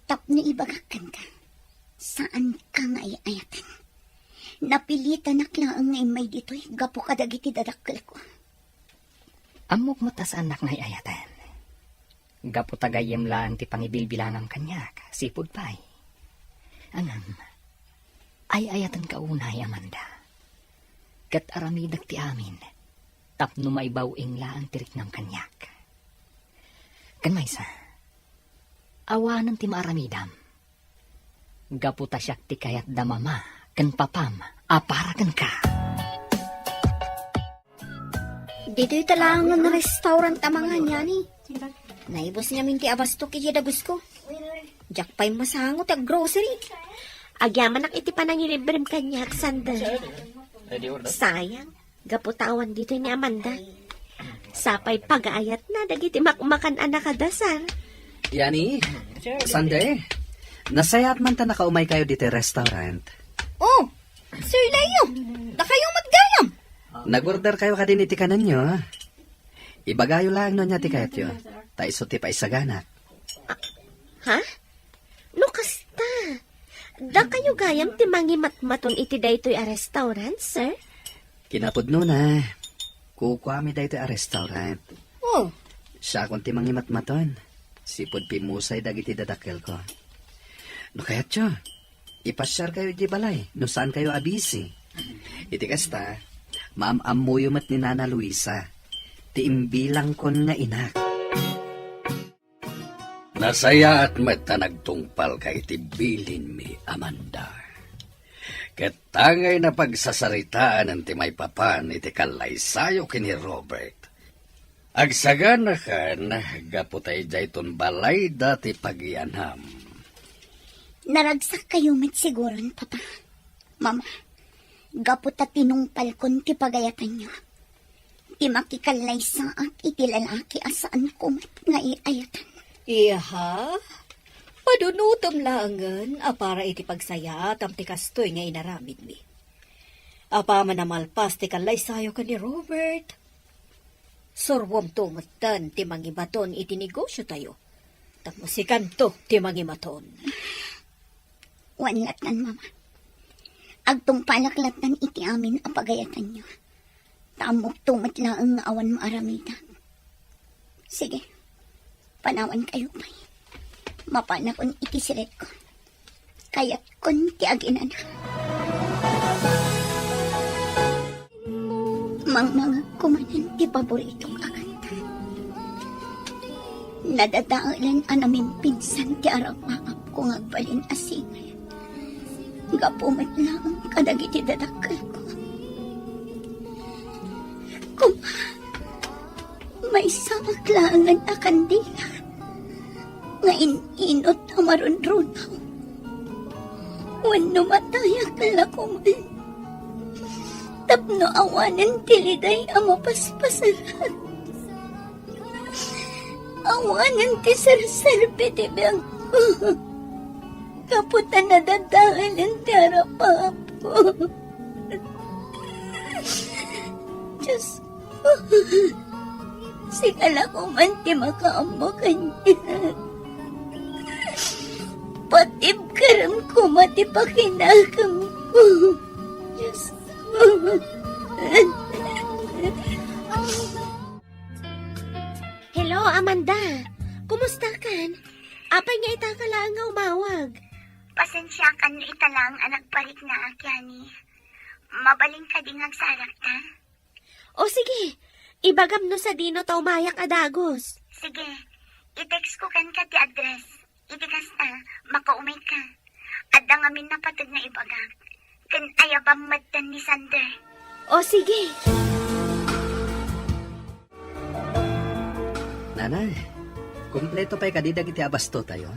Tapno ibagak kenka, saanka nga ay-ayaten. Napilitanak laeng nga immay ditoy gapu kadagiti dadakkelko. Ammok met a saannak nga ay-ayaten. Gapu ta gayyem laeng ti pangibilbilangam kaniak, sipud pay. Ngem, ay-ayatenka unay, Amanda. Ket aramidek ti amin, tapno maibaw-ing laeng ti riknam kaniak. Ken maysa, awanen ti maaramidam. Gapu ta siak ti kayat da mama ken papam a para kenka. Ditoy ta laeng nga restaurant a mangan, Yani. Naibus ngamin ti abastok iti dagusko. Diak pay masango ti aggrocery. Agyamanak iti panangilibrem kaniak, Sander. Sayang, gapu ta awan ditoy ni Amanda. Sapay pagaayatna dagiti makmakan a nakadasar. Yani, Sander, nasayaat man ta nakaumaykayo ditoy restaurant. Oh, Sir Leo, dakayo met gayam. Nag-order kayo kadin iti kanenyo. Ibagayo laeng no ania ti kayatyo, ta isu ti paisaganak. Ha? No kasta, Dakayo gayam ti mangimatmaton iti daytoy a restaurant, sir? Kinapudnona, kukuami daytoy a restaurant. Oh. Siakon ti mangimatmaton. Sipud pimmusay dagiti dadakkelko. No kayatyo, ipasiarkayo idiay balay no saankayo a busy. Iti kasta, maam-ammoyo met ni Nana Luisa, ti imbilangkon nga inak. Nasayaat met ta nagtungpalka iti bilinmi, Amanda. Ket tangay napagsasaritaan ti maipapan iti kallaysayo ken ni Robert. Agsaganakan gapu ta idiayton balayda ti pagianam. Naragsakkayo met siguron, Papa. Mama, gapu ta tinungpalkon ti pagayatanyo, ti makikallaysaak iti lalaki a saanko met nga iayatan. Iha? Padunutem laengen a para iti pagsayaatam ti kastoy nga inaramidmi. Apaman a malpas ti kallaysayo ken ni Robert, suruemto metten ti mangibaton iti negosiotayo. Tapno sikanto ti mangimaton. Wen lattan, Mama. Agtungpalak lattan iti amin a pagayatanyo. Ta ammokto met laeng nga awan maaramidak. Sige, panawankayo pay. Mapanakon iti siletko. Kayatkon ti aginana. Mangmangegko manen ti paboritok a kanta. Nadadaelen a namimpinsan ti arapaapko nga agbalin a singer. Gapu met laeng kadagiti dadakkelko. Koma, maysaak laengen a kandila nga in-inut a marunrunaw. Wenno matayak la koman tapno awanen ti liday a mapaspasarak. Awanen ti serserbi ti biagko. Gapu ta nadadaelen ti arapaapko. Diyos, sika la koman ti makaammo kaniak. Patibkerem koma ti pakinakemko. Diyos. Hello, Amanda. Kumusta kan? Apay nga ita ka laeng nga umawag? Pasensiakan no ita laeng a nagpariknaak, Yani. Mabalin kadi nga agsarakta? O sige, ibagam no sadino ta umayak a dagus. Sige, i-text ko kenka ti address. Iti kasta, makaumayka. Adda ngamin napateg nga ibagak. Ken ayabam metten ni Sander. O sige. Nanay, kompleto pay kadi dagiti abastotayo?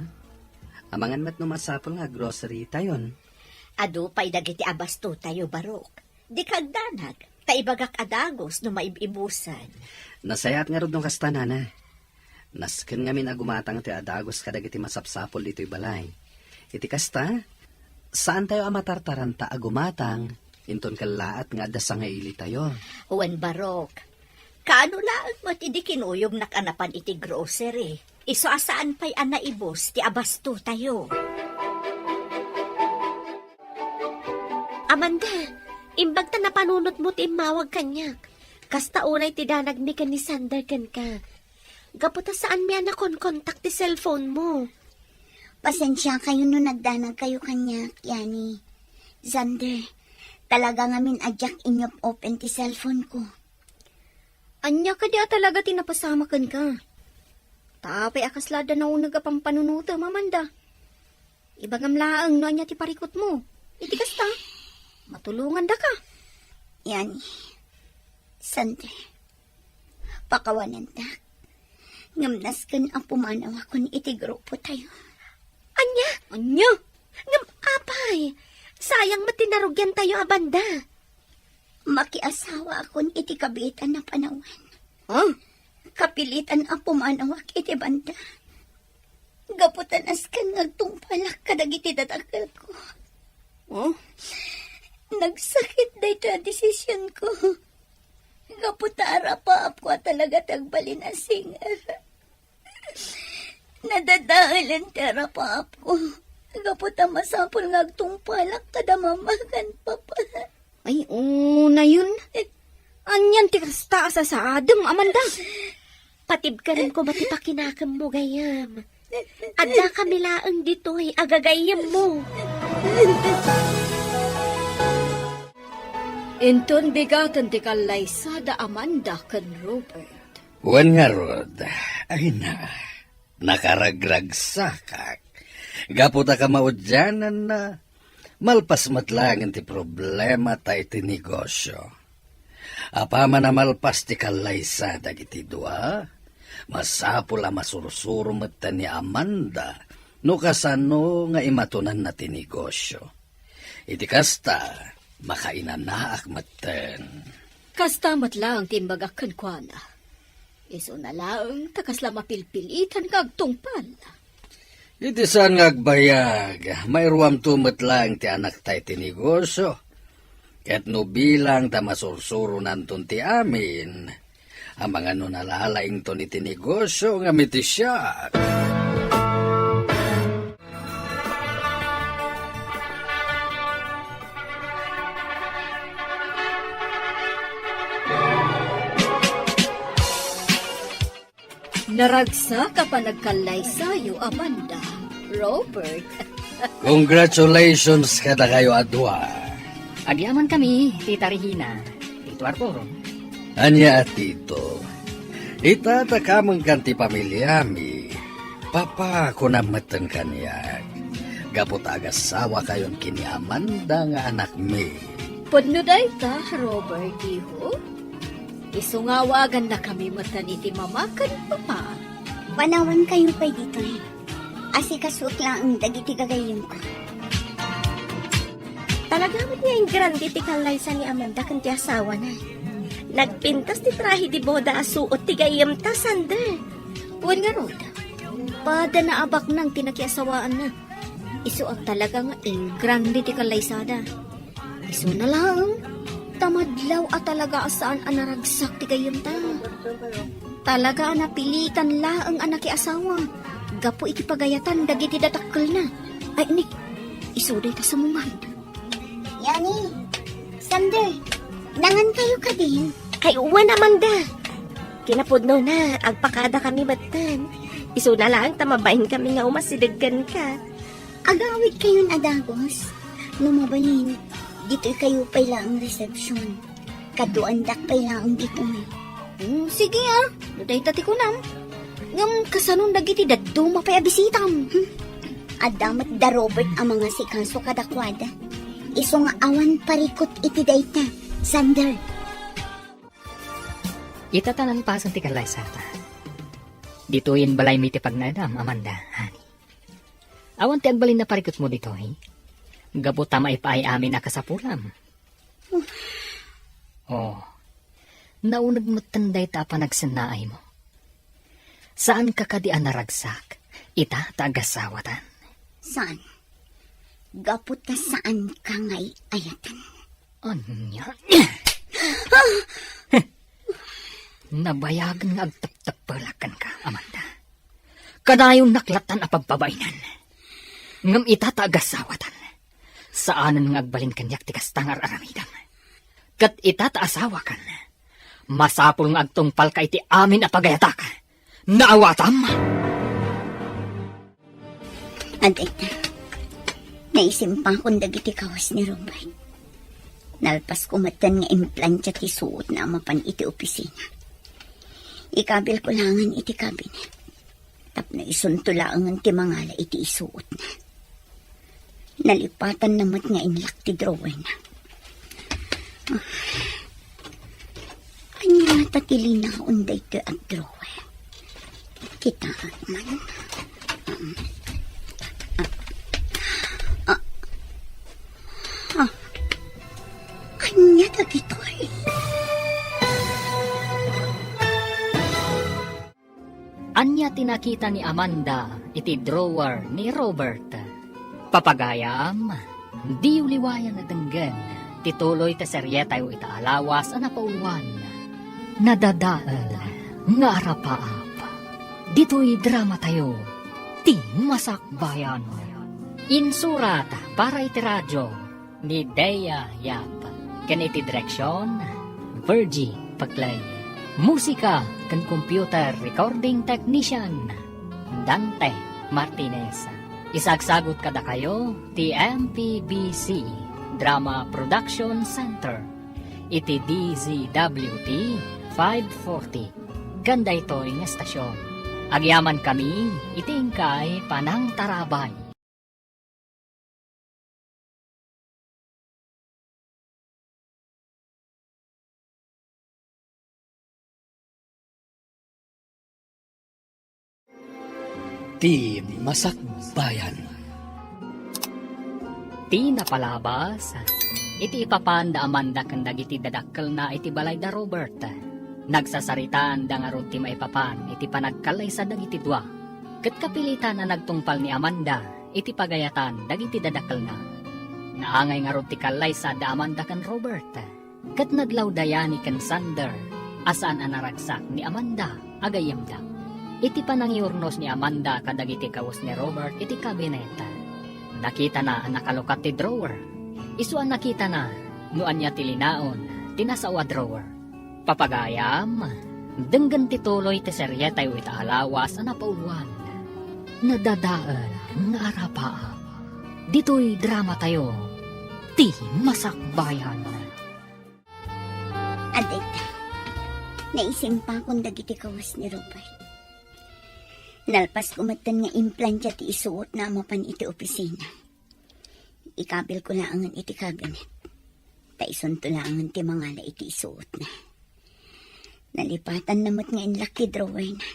Amangan met no masapul nga grocery tayon. Adu pay dagiti abastotayo, Barok. Dika agdanag, ta ibagak a dagus no maib-ibusan. Nasayaat ngarud no kasta, Nana. Nasken ngamin a gumatang ti adagus kadagiti masapsapul ditoy balay. Iti kasta, saantayo a matartaranta a gumatang, inton kellaat nga adda sangailitayo. Wen, Barok, kaano laeng met idi kinuyognak a napan iti grocery, isu a saan pay a naibus ti abastotayo? Amanda, imbag ta napanunotmo ti immawag kaniak. Kasta unay ti danagmi ken ni Sander kenka. Gapu ta saanmi a nakonkontak ti cellphone mo. Pasensiakayo no nagdanagkayo kaniak, Yani. Sander, talaga ngamin a diak inyop-open ti cellphone ko. Ania kadi a talaga ti napasamak kenka? Ta apay a kasla adda nauneg a pampanunotem, Amanda? Ibagam laeng no ania ti parikutmo. Iti kasta, matulongandaka. Yani, Sander, pakawanendak. Ngem nasken a pumanawakon iti grupotayo. Ania? Ania? Ngem apay, sayang met ti narugiantayo a banda. Makiasawaakon iti kabiitan a panawen. Ah? Kapilitan a pumanawak iti banda. Gapu ta nasken nga agtungpalak kadagiti dadakkelko. Oh? Nagsakit daytoy a desisionko. Gapu ta arapaapko a talaga ti agbalin a singer. Nadadaelen ti arapaapko. Gapu ta masapul nga agtungpalak kada mama ken papa. Ay, unayon. Anian ti kasta a sasaadem, Amanda? Patibkanen koma ti pakinakemmo, gayyem. Adda kami laeng ditoy a gagayyemmo. Inton bigaten ti kallaysada, Amanda ken Robert. Wen ngarud, ay na, nakaragragsakak. Gapu ta kamaudiananna, malpas met laengen ti problema ta iti negosio. Apaman a malpas ti kallaysa dagiti dua, masapul a masursuro metten ni Amanda no kasano nga imatonanna ti negosio. Iti kasta, makainanaak metten. Kasta met laeng ti imbagak kenkuana. Isuna laeng ta kasla mapilpilitan nga agtungpal. Iti saan nga agbayag, mairuamto met laeng ti anakta iti negosio. Ket no bilang ta masursuronanton ti amin, amangan no nalalaington iti negosio ngem iti siak. Naragsak a panagkallaysayo, Amanda, Robert. Congratulations kadakayo a dua. Agyamankami, Tita Regina, Tito Arturo. Ania a Tito? Ita ta kamengkan ti pamiliami. Papa, kunam metten kaniak. Gapu ta agasawakayon ken ni Amanda nga anakmi. Pudno dayta, Robert, iho. Isu nga awagannakami metten iti mama ken papa. Panawankayo pay ditoy. Asikasuek laeng dagiti gagayyemko. Talaga met nga ingrande ti kallaysa ni Amanda ken ti asawana. Nagpintas ti trahe de boda a suot ti gayyemta, Sander. Wen ngarud, pada naabaknang ti nakiasawaanna. Isu a talaga nga ingrande ti kallaysada. Isuna laeng, ta madlaw a talaga a saan a naragsak ti gayyemta. Talaga a napilitan laeng a nakiasawa gapu iti pagayatan dagiti dadakkelna. Ay, ni, isu dayta sumungad. Yani, Sander, nangankayo kadin? Ay, wen, Amanda. Kinapudnona, agpakadakami metten. Isuna laeng ta mabainkami nga umasideg kenka. Agawidkayon a dagus. No mabalin, ditoykayo pay laeng resepsion. Kaduaandak pay laeng ditoy. Hmm, sige, ah. No dayta ti kunam. Ngem kasanon dagiti dadduma pay a bisitam? Hmm. Adda met da Robert a mangasikaso kadakuada. Isu nga awan parikut iti dayta, Sander. Ita ta nalpasen ti kallaysata. Ditoyen balaymi ti pagnaedam, Amanda, honey. Awan ti agbalin a parikutmo ditoy. Gapu ta maipaay amin a kasapulam. Oh, nauneg metten dayta a panagsennaaymo. Saanka kadi a naragsak ita ta agasawatan? Saan? Gapu ta saanka nga ay-ayatan. Ania? Nabayagen nga agteptepelak kenka, Amanda. Kanayon naklatan a pagpabainan. Ngem ita ta agasawatan, saanen nga agbalin kaniak ti kasta nga ar-aramidem. Ket ita ta asawakan, masapul nga agtungpalka iti amin a pagayatak. Naawatam? Adda ita, naisimpakon dagiti kawas ni Robert. Nalpasko metten nga implantia ti suotna a mapan iti opisina. Ikabilko laengen iti kabinet tapno isunto laengen ti mangala iti isuotna. Nalipatanna met nga inlak ti drawerna. Ah. Ania ngata ti linaon daytoy a drawer? Kitaek man. Ah. Ah. Ania dagitoy? Ania ti nakita ni Amanda iti drawer ni Robert? Papagayam, diyo liwayan a denggen ti tuloy ti serietayo ita a lawas a napauluan, Nadadael nga Arapaap. Ditoy dramatayo, Ti Masakbayan. Insurat para iti radio ni Dea Yap, ken iti direksion, Virgie Paclay. Musika ken computer recording technician, Dante Martinez. Isagsagut kadakayo ti M P B C Drama Production Center iti D Z W T five forty. Ken daytoy nga estasion, agyamankami iti inkay panangtarabay. Ti Masakbayan. Ti napalabas, iti ipapan da Amanda ken dagiti dadakkelna iti balay da Robert. Nagsasaritaan da ngarud ti maipapan iti panagkallaysa dagiti dua. Ket kapilitan a nagtungpal ni Amanda iti pagayatan dagiti dadakkelna. Naangay ngarud ti kallaysa da Amanda ken Robert. Ket naglawda yani ken Sander a saan a naragsak ni Amanda a gayyemda. Iti panangiurnos ni Amanda kadagiti kawes ni Robert iti kabinet, nakitana a nakalukat ti drawer. Isu a nakitana no ania ti linaon ti nasao a drawer. Papagayam, denggen ti tuloy ti serietayo ita a lawas a napauluan. Nadadael nga arapaap. Ditoy dramatayo, Ti Masakbayan. Adda ita, naisimpakon dagiti kawes ni Robert. Nalpasko metten nga implantia ti isuotna a mapan iti opisina. Ikabilko laengen iti kabinet, ta isunto laengen ti mangala iti isuotna. Nalipatanna met nga inlak ti drawerna.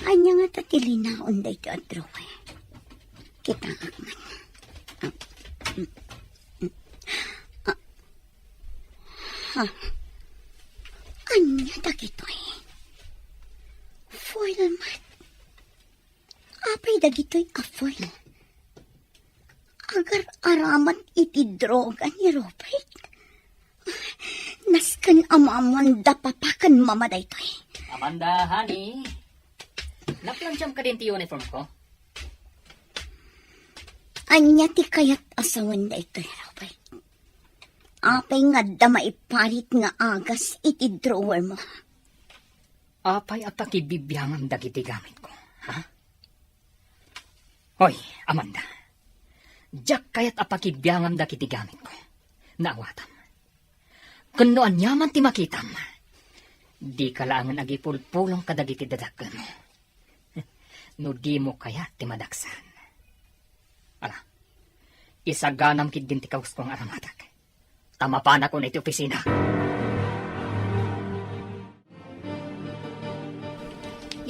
Ania ngata ti linaon daytoy a drawer? Kitaak man. Ah, mm, mm. Ah. Ha? Ania dagitoy? Foil met. Apay dagitoy a foil? Agar-aramat iti droga ni Robert. Nasken a maammoan da papa ken mama daytoy. Amanda, honey, naplantiam kadin ti uniform ko? Ania ti kayat a sawen daytoy, Robert? Apay nga adda maiparit nga agas iti drawer mo? Apay a pakibibiangam dagiti gamitko, ha? Hoy, Amanda, diak kayat a pakibiangam dagiti gamitko. Naawatam. Ken no aniaman ti makitam, dika laengen agipulpulong kadagiti dadakkelmo. No dimo kayat ti madaksan. Ala, isaganam ketdin ti kawusko nga aramatek. Ta mapanakon iti opisina.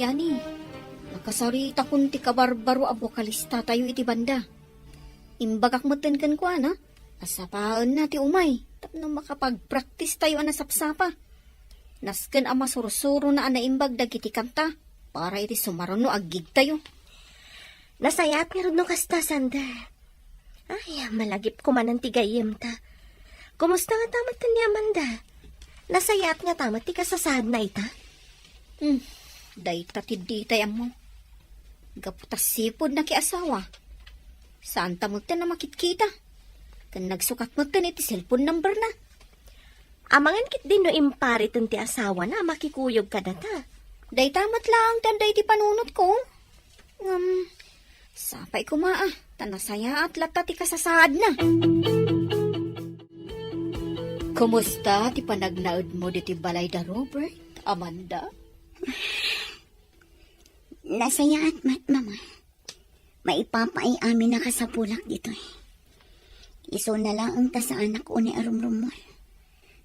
Yani, nakasaritakon ti kabarbaro a bokalistatayo iti banda. Imbagak metten kenkuana a sapaenna ti umay tapno makapagpraktistayo a nasapsapa. Nasken a masursurona a naimbag dagiti kanta para iti sumaruno a gigtayo. Nasayaat ngarud no kasta, Sander. Ay, malagipko manen ti gayyemta. Kumusta ngata met ken ni Amanda? Nasayaat ngata met ti kasasaadna ita? Hmm, dayta ti ditay ammo. Gapu ta sipud nakiasawa, saanta metten a makitkita. Ken nagsukat metten iti cellphone numberna. Amangan ketdin no impariten ti asawana a makikuyog kadata. Dayta met laeng ti adda iti panunotko. Ngem, sapay koma a, ta nasayaat latta ti kasasaadna. Kumusta ti panagnaedmo ditoy balay da Robert, Amanda? Nasayaat met, Mama. Maipapaay amin a kasapulak ditoy. Isuna laeng ta saanak unay a rumrummuar.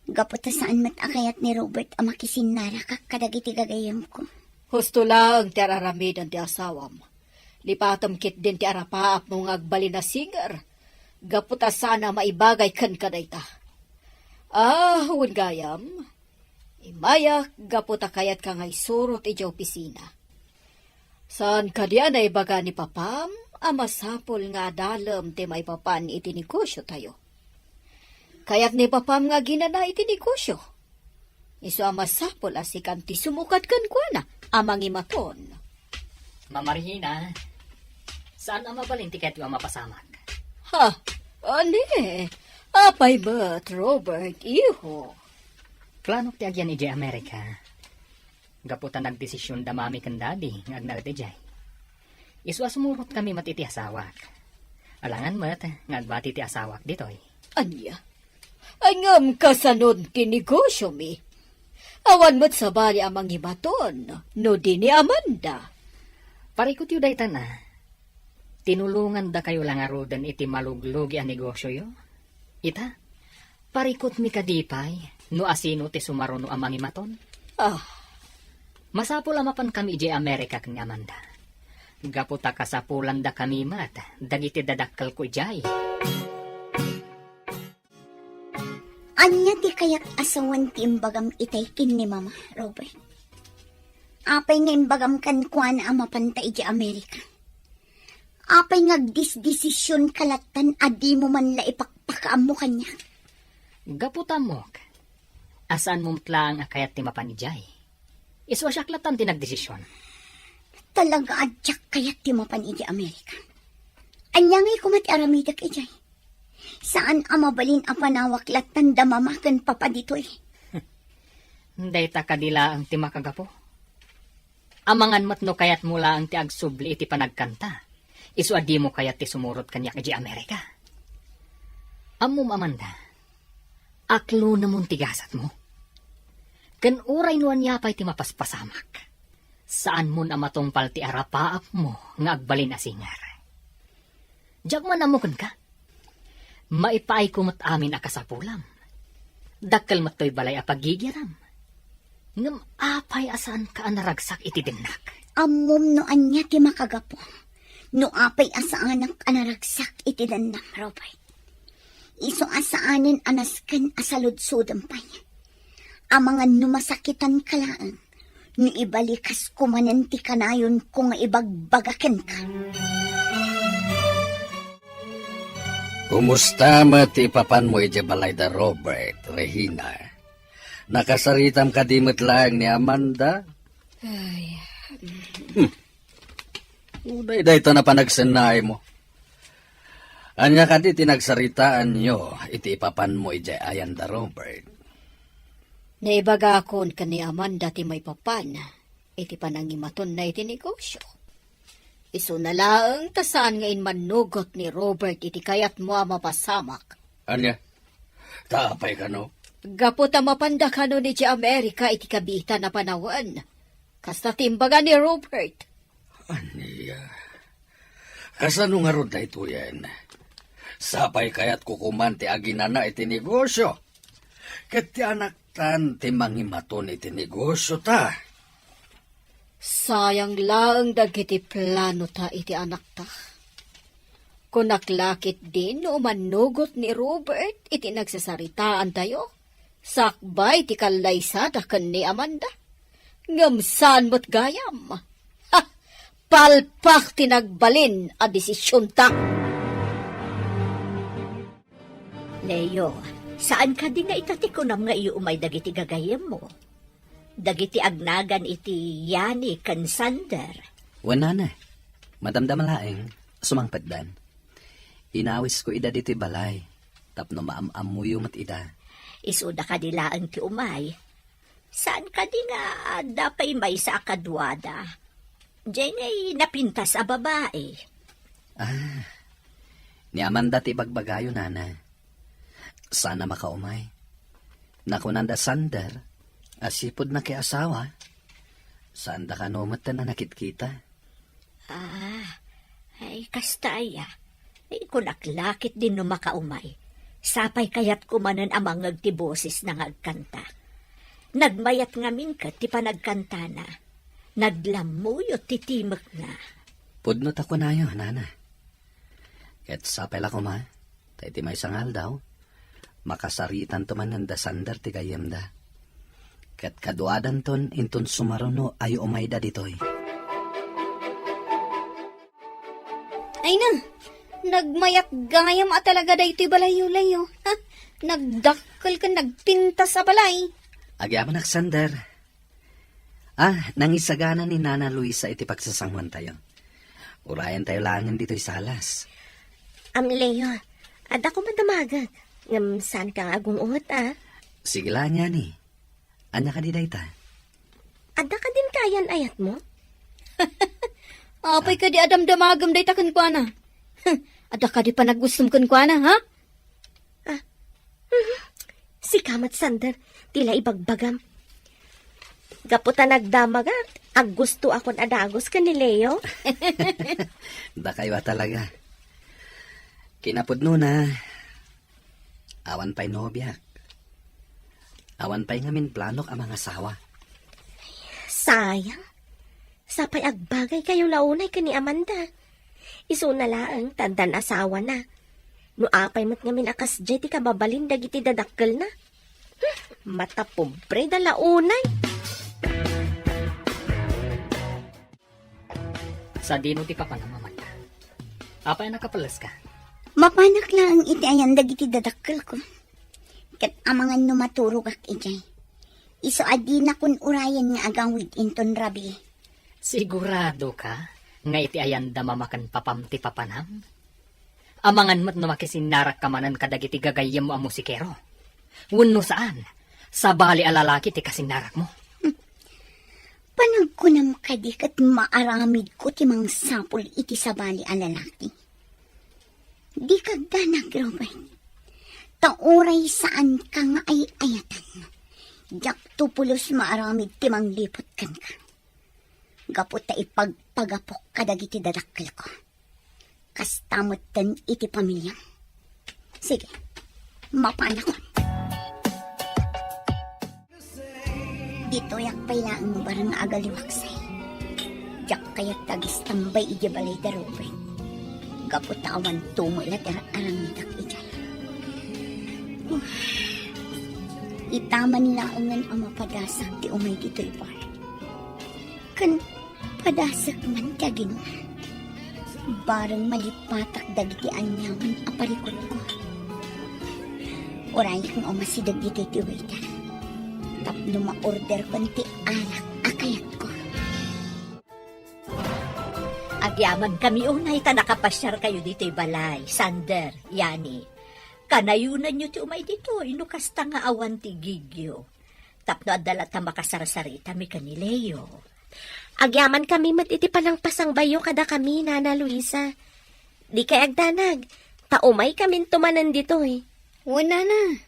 Gapu ta saan met a kayat ni Robert a makisinnaraka kadagiti gagayyemko. Husto laeng ti ar-aramiden ti asawam. Lipatem ketdin ti arapaapmo nga agbalin a singer. Gapu ta saan a maibagay kenka dayta. Ah, wen gayam, imayak gapu ta kayatka nga isurot idiay opisina. Saan kadi a naibaga ni papam a masapul nga adalem ti maipapan iti negosiotayo? Kayat ni papam nga aginana iti negosio. Isu a masapul a sikan ti sumukad kenkuana a mangimaton. Mama Regina, Saan a mabalin ti kayatyo a mapasamak? Ha? Ani? Apay met, Robert, iho? Planok ti agyan idiay Amerika. Gapu ta nagdesision da mami ken daddy nga agnaed idiay. Isu a sumurotkami met iti asawak. Alangan met nga agbati ti asawak ditoy. Ania? Ngem kasanon ti negosiomi? Awan met sabali a mangimaton no di ni Amanda. Parikutyo dayta na. Tinulongandakayo la ngaruden iti maluglugi a negosioyo. Ita, parikutmi kadi pay no asino ti sumaruno a mangimaton? Ah. Masapul a mapankami idiay Amerika ken ni Amanda. Gapu ta kasapulandakami met dagiti dadakkelko idiay. Ania ti kayat a sawen ti imbagam itay ken ni Mama, Robert? Apay nga imbagam kenkuana a mapanta idiay Amerika? Apay nga agdesdesisionka lattan a dimo man la ipakpakaammo kaniak? Gapu ta ammok a saanmo met laeng a kayat ti mapan idiay. Isu a siak lattan ti nagdesision. Talaga a diak kayat ti mapan idiay Amerika. Ania ngay koma ti aramidek idiay? Saan a mabalin a panawak lattan da Mama ken Papa ditoy. Dayta kadi laeng ti makagapu. Amangan met no kayatmo laeng ti agsubli iti panagkanta, isu a dimo kayat ti sumurot kaniak idiay Amerika. Ammom, Amanda, aklunemon ti gasatmo. Ken uray no ania pay ti mapaspasamak, saanmon a matungpal ti arapaapmo nga agbalin a singer. Diak man ammo kenka. Maipaayko met amin a kasapulam. Dakkel met toy balay a pagigiram. Ngem apay a saanka a naragsak iti dennak? Ammom no ania ti makagapu. No apay a saanak a naragsak iti dennam, Robert. Isu a saanen a nasken a saludsodem pay. Amangan no masakitanka laeng, no ibalikas komanen ti kanayonko nga ibagbaga kenka. Kumusta met ti ipapanmo idiay balay da Robert, Regina? Nakasaritam kadi met laeng ni Amanda? Ay. Hmm. Uray dayta a panagsennaymo. Ania kadi ti nagsaritaanyo iti ipapanmo idiay ayan da Robert? Naibagakon ken ni Amanda ti maipapan iti panangimatonna iti negosio. Isuna laeng ta saan nga immannugot ni Robert iti kayatmo a mapasamak. Ania? Ta apay kano? Gapu ta mapanda kanon idiay Amerika iti kabiitan a panawen. Kasta ti imbaga ni Robert. Ania? Kasano ngarud daytoyen? Sapay kayatko koman ti aginana iti negosio. Ket ti anaktan ti mangimaton iti negosio ta. Sayang laeng dagiti plano ta iti anakta. Kunak la ketdin no umannugot ni Robert iti nagsasaritaantayo, sakbay ti kallaysada ken ni Amanda. Ngem saan met gayam. Ha! Palpak ti nagbalin a desisionta. Leo, saan kadi nga ita ti kunam nga iyu umay dagiti gagayyemmo? Dagiti agnagan iti Yani ken Sander. Wen, nana, madamdama laeng, sumangpetdan. Inawisko ida ditoy balay, tapno maam-ammoyo met ida. Isuda kadi laeng ti umay. Saan kadi nga adda pay maysa a kaduada? Diay ngay napintas a babai. Ah, ni Amanda ti ibagbagayo, nana. Saan a makaumay. Nakunanda Sander a sipud nakiasawa. Saanda kano metten a nakitkita. Ah, ay, kasta aya. Ay, kunak la ketdin no makaumay. Sapay kayatko manen a mangngeg ti bosesna nga agkanta. Nagmayat ngamin ket ti panagkantana. Naglammuyo ti timekna. Pudno ta kunayo, nana. Ket sapay la koma, ta iti maysa nga aldaw, makasaritanto manen da Sander ti gayyemda. Ket kaduadanton inton sumaruno a umayda ditoy. Ay na, nagmayat gayam a talaga daytoy balayyo, Leo. Ha? Nagdakkel ken nagpintas a balay. Agyamanak, Sander. Ah, nangisagana ni Nana Luisa iti pagsasanguantayo. Urayan tayo laengen ditoy salas. Am, Leo, adda koma damagek. Ngem saan ka nga agung-ot, a? Sige la, Yani. Ania kadi dayta? Adda kadin kaayan-ayatmo? Apay kadi a damdamagem dayta kenkuana? Adda kadi panagustom kenkuana, ha? Ah. Mhm. Sika met, Sander, ti la ibagbagam. Gapu ta nagdamagak, aggustoakon a dagus ken ni Leo. Dakayo a talaga. Kinapudnona, awan pay nobiak. Awan pay ngamin planok a mangasawa. Sayang. Sapay agbagaykayo la unay ken ni Amanda. Isuna laeng ta addan asawana. No apay met ngamin a kasdiay ti kababalin dagiti dadakkelna. Hmm, matapobre da la unay. Sadino ti papanam, Amanda? Apay a nakapelleska? Mapanak laeng iti ayan dagiti dadakkelko. Ket amangan no maturogak idiay. Isu a dinakon urayen nga agawid inton rabii. Siguradoka nga iti ayanda mama ken papam ti papanam? Amangan met no makisinnarakka manen kadagiti gagayyemmo a musikero. Wenno saan, sabali a lalaki ti kasinnarakmo. Panagkunam kadi ket maaramidko ti mangsapul iti sabali a lalaki? Dika agdanag, Robert. Ta uray saanka nga ay-ayatan, diakto pulos maaramid ti mangliput kenka. Gapu ta ipagpagapok kadagiti dadakkelko. Kasta metten iti pamiliam. Sige, mapanakon. Ditoyak pay laeng bareng nga agaliwaksay. Diak kayat nga agistambay idiay balay da Ruben. Gapu ta awan tumo la ti ar-aramidek idiay. Itaman laengen a mapadasak ti umay ditoy bar. Ken padasak man ti aginum. Bareng malipatak dagiti aniaman a parikutko. Urayek nga umasideg ditoy ti waiter tapno ma-orderkon ti arak a kayatko. Agyamankami unay ta nakapasiarkayo ditoy balay, Sander, Yani. Kanayonanyo ti umay ditoy no kasta nga awan ti igigyo. Tapno adda latta makasarsaritami ken ni Leo. Agyamankami met iti panangpasangbayo kadakami, Nana Luisa. Dikay agdanag, ta umaykaminto manen ditoy. Wen, Nana.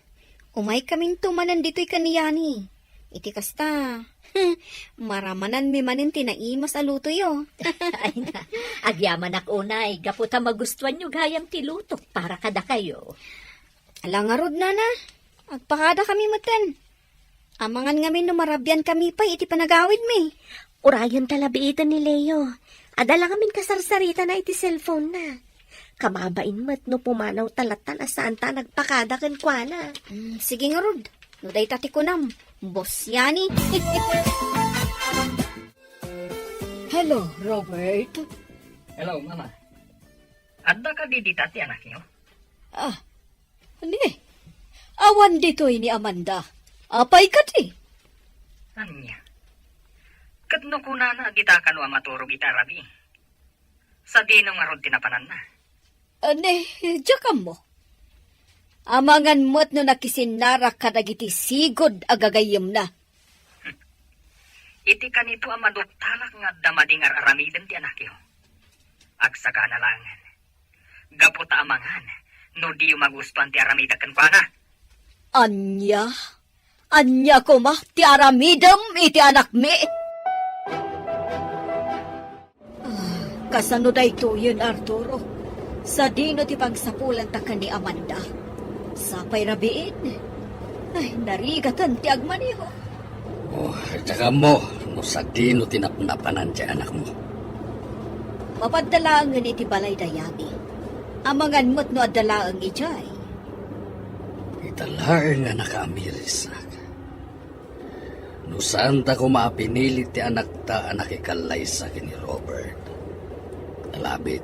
Umaykaminto manen ditoy ken ni Yani. Iti kasta, maramananmi manen ti naimas a lutoyo. Ay na, agyamanak unay, gapu ta magustuanyo gayam ti lutok para kadakayo. Ala ngarud, Nana. Agpakadakami metten. Amangan ngamin no marabiankami pay iti panagawidmi. Urayen ta la biiten ni Leo. Adda la ngamin kasarsaritana iti cellphone-na. Kababain met no pumanawta lattan a saanta a nagpakada kenkuana. Mm, sige ngarud. No dayta ti kunam, Boss Yani. Hello, Robert. Hello, Mama. Adda kadi dita ti anakyo? Ah, ni, awan ditoy ni Amanda. Apay kadi? Ania? Ket no kunana a dita kano a maturog iti arabi, sadino ngarud ti napananna? Ah, ni, diak ammo. Amangan met no nakisinnarak kadagiti sigud a gagayyemna. Iti kanito a maduktalak nga adda madi nga ar-aramiden ti anakyo. Agsagana laengen. Gapu ta amangan no diyo magustuan ti aramidek kenkuana. Ania? Ania koma ti aramidem iti anakmi? Ah, kasano daytoyen, Arturo? Sadino ti pagsapulanta ken ni Amanda? Sapay rabiin. Ay, narigaten ti agmaneho. Oh, diak ammo no sadino ti napnapanan ti anakmo. Mapadda laengen iti balay da Yani. Amangan met no adda laeng idiay. Ita laeng a nakaamirisak. No saanta koma a pinili ti anakta a nakikallaysa ken ni Robert. Alabit,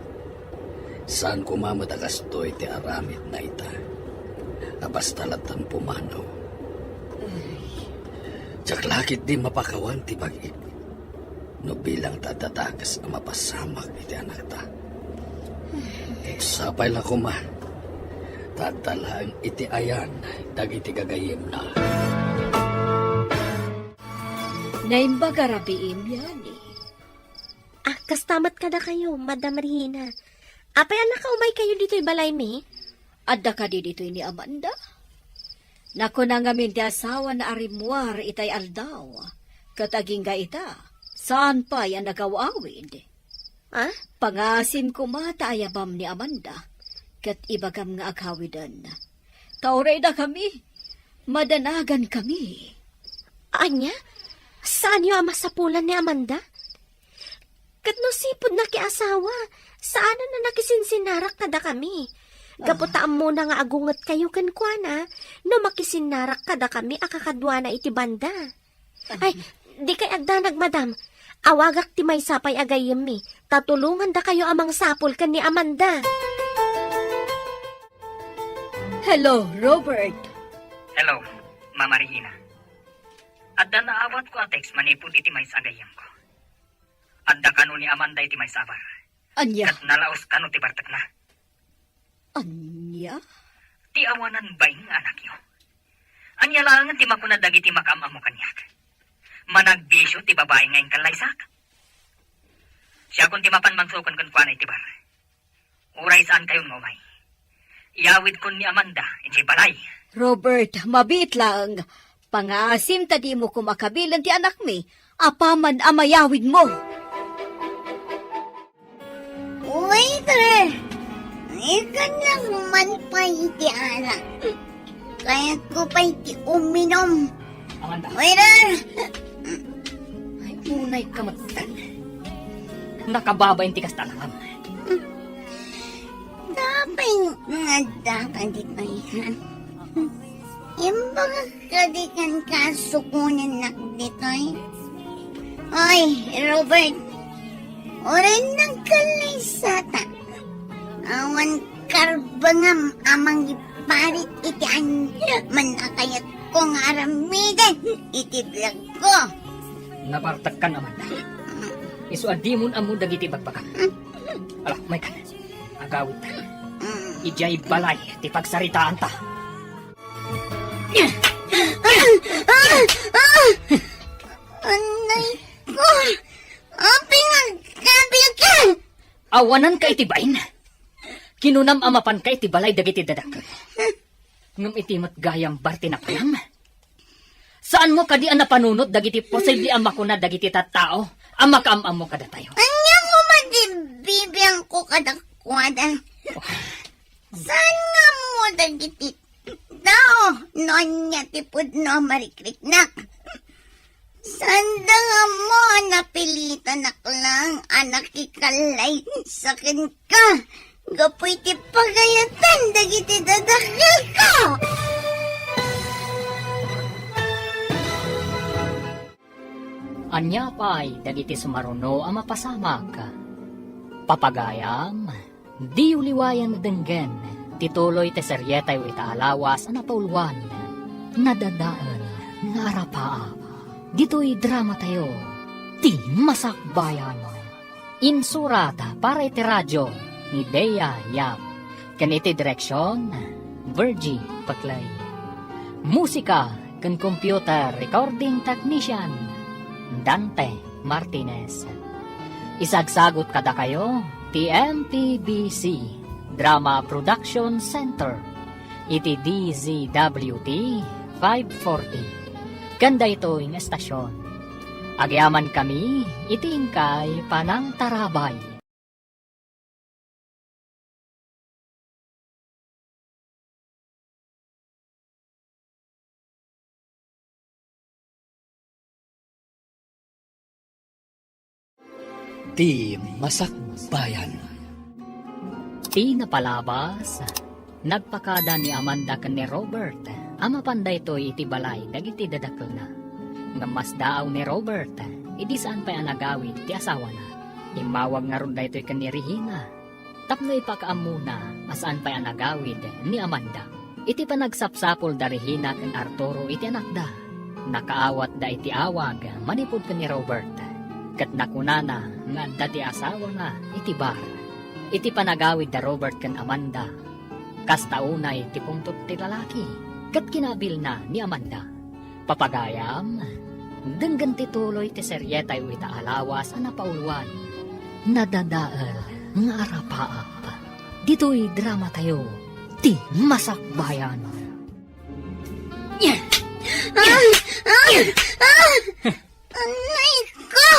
saan koma met a kastoy ti aramidna ita. A basta lattan pumanaw. Diak la ketdi mapakawan ti bag-ip. No bilang ta adda dakes a mapasamak iti anakta. Sapay la koma, ta adda laeng iti ayan dagiti gagayyemna. Naimbag a rabiim, Yani. Ah, kasta met kadakayo, Madam Regina. Apay a nakaumaykayo ditoy balaymi? Adda kadi ditoy ni Amanda? Nakuna ngamin ti asawana a rimmuar itay aldaw, ket agingga ita, saan pay a nagaw-awid. Ah? Pangasim koma ta ayabam ni Amanda, ket ibagam nga aghawiden. Ta uray dakami, madanagankami. Ania? Saanyo a masapulan ni Amanda? Ket no sipud nakiasawa, saanen a nakisinsinnarak kadakami. Gapu ta ammona nga agungetkayo kenkuana, no makisinnarak kadakami a kakaduana iti banda. Ay, dikay agdanag, madam. Awagak ti maysa pay a gayyemmi, ta tulongandakayo a mangsapul ken ni Amanda. Hello, Robert. Hello, Mama Regina. Adda naawatko a text manipud iti maysa a gayyemko. Adda kano ni Amanda iti maysa a bar. Ania? Ket nalaos kano ti bartekna. Ania? Ti awanan bain nga anakyo. Ania laengen ti makuna dagiti makaam-ammo kaniak? Managbisio ti babai nga inkallaysak. Siakon ti mapan mangsukon kenkuana iti bar. Uray saankayon nga umay, iyawidkon ni Amanda idiay balay. Robert, mabiit laeng. Pangasim ta dimo koma kabilen ti anakmi apaman a mayawidmo. Waiter! Ikannak man pay iti arak. Kayatko pay ti uminom. Amanda. Waiter! Ay, unayka met. Nakababain ti kasta a langam. Apay nga adda ka ditoy, ha? Imbagak kadi kenka a sukonennak ditoy? Oy, Robert, uray nagkallaysata. Awan karbengam a mangiparit iti ania man a kayatko nga aramiden iti biagko. Nabartekkan, Amanda. Isu a dimon ammo dagiti ibagbagam. Ala, umaykan. Agawidta. Idiay balay ti pagsaritaanta. Anay ko! Apay nga agkabiag ka? Awananka iti bain. Kinunam a mapanka iti balay dagiti dadakkel. Ngem iti met gayam bar ti napanam. Saanmo kadi a napanunot dagiti posible a makuna dagiti tattao a makaam-ammo kadatayo? Ania koma ti bibiangko kadakuada? Saan nga ammo dagiti tao no ania ti pudno a marikriknak? Saanda nga ammo a napilitanak laeng a nakikallaysa kenka gapu iti pagayatan dagiti dadakkelko. Ania pay dagiti sumaruno a mapasamak? Papagayam, diyo liwayan denggen ti tuloy ti serietayo ita a lawas a napauluan, Nadadael nga Arapaap. Ditoy dramatayo, Ti Masakbayan. Insurat para iti radio ni Bea Yap, ken iti direksion, Virgie Paclay. Musika ken computer recording technician, Dante Martinez. Isagsagut kadakayo ti M P B C Drama Production Center iti D Z W T five forty. Ken daytoy nga estasion, agyamankami iti inkay panangtarabay. Ti Masakbayan. Ti napalabas, nagpakada ni Amanda ken ni Robert a mapan daytoy iti balay dagiti dadakkelna. Ngem masdaaw ni Robert idi saan pay a nagawid ti asawana. Immawag ngarud daytoy ken ni Regina tapno ipakaammona a saan pay a nagawid ni Amanda. Iti panagsapsapul da Regina ken Arturo iti anakda, nakaawatda iti awag manipud ken ni Robert. Ket nakunana nga adda ti asawana iti bar. Iti panagawid da Robert ken Amanda, kasta unay ti pungtot ti lalaki, ket kinaabilna ni Amanda. Papagayam, denggen ti tuloy ti serietayo ita a lawas a napauluan, Nadadael nga Arapaap. Ditoy dramatayo, ti Masakbayan. Ah! Ah! Ah! Aray ko!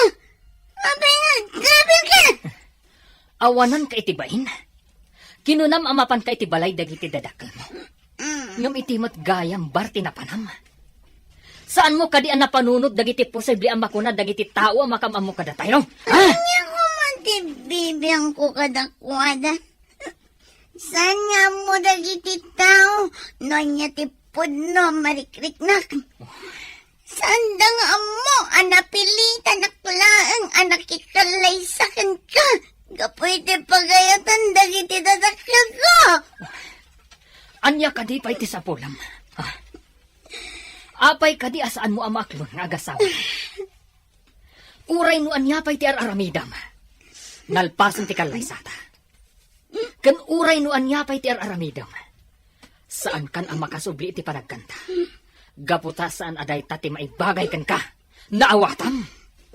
Apay nga aggabi ka? Awananka iti bain? Kinunam a mapanka iti balay dagiti dadakkelmo. Mm. Ngem iti met gayam bar ti napanam. Saanmo kadi a napanunot dagiti posible a makuna dagiti tao a makaam-ammo kadatayo? Ha? Ania koma ti bibiangko kadakuada? Saan nga ammo dagiti tao no ania ti pudno a marikriknak? Saanda nga ammo a napilitanak laeng a nakikallaysa kenka gapu iti pagayatan dagiti dadakkelko. Ania kadi pay ti sapulam? Ha? Apay kadi a saanmo a maaklon nga agasawa? Uray no ania pay ti ar-aramidam, nalpasen ti kallaysata. Ken uray no ania pay ti ar-aramidem, saankan a makasubli iti panagkanta. Gapu ta saan a dayta ti maibagay kenka. Naawatam?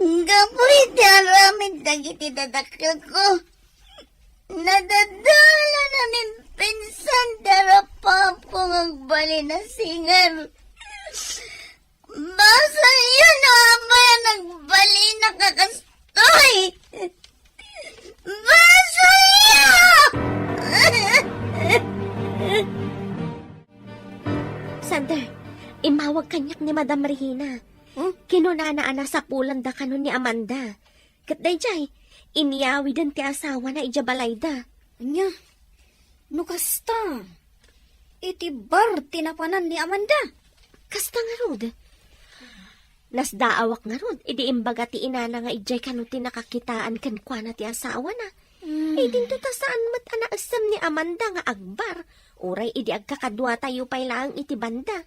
Gapu iti aramid dagiti dadakkelko, nadadalan a mimpinsan ti arapapko nga agbalin a singer. Basolyo no apay a nagbalin a kastoy! Basolyo! Sander, immawag kaniak ni Madam Regina. Hmm? Kinunana a nasapulanda kano ni Amanda. Ket daydiay, inyawiden ti asawana idiay balayda. Ania? No kasta, iti bar ti napanan ni Amanda? Kasta ngarud. Nasdaawak ngarud idi imbaga ti inana nga idiay kano ti nakakitaan kenkuana ti asawana. Hmm. Idinto ta saan met a naessem ni Amanda nga agbar, uray idi agkakaduatayo pay laeng iti banda.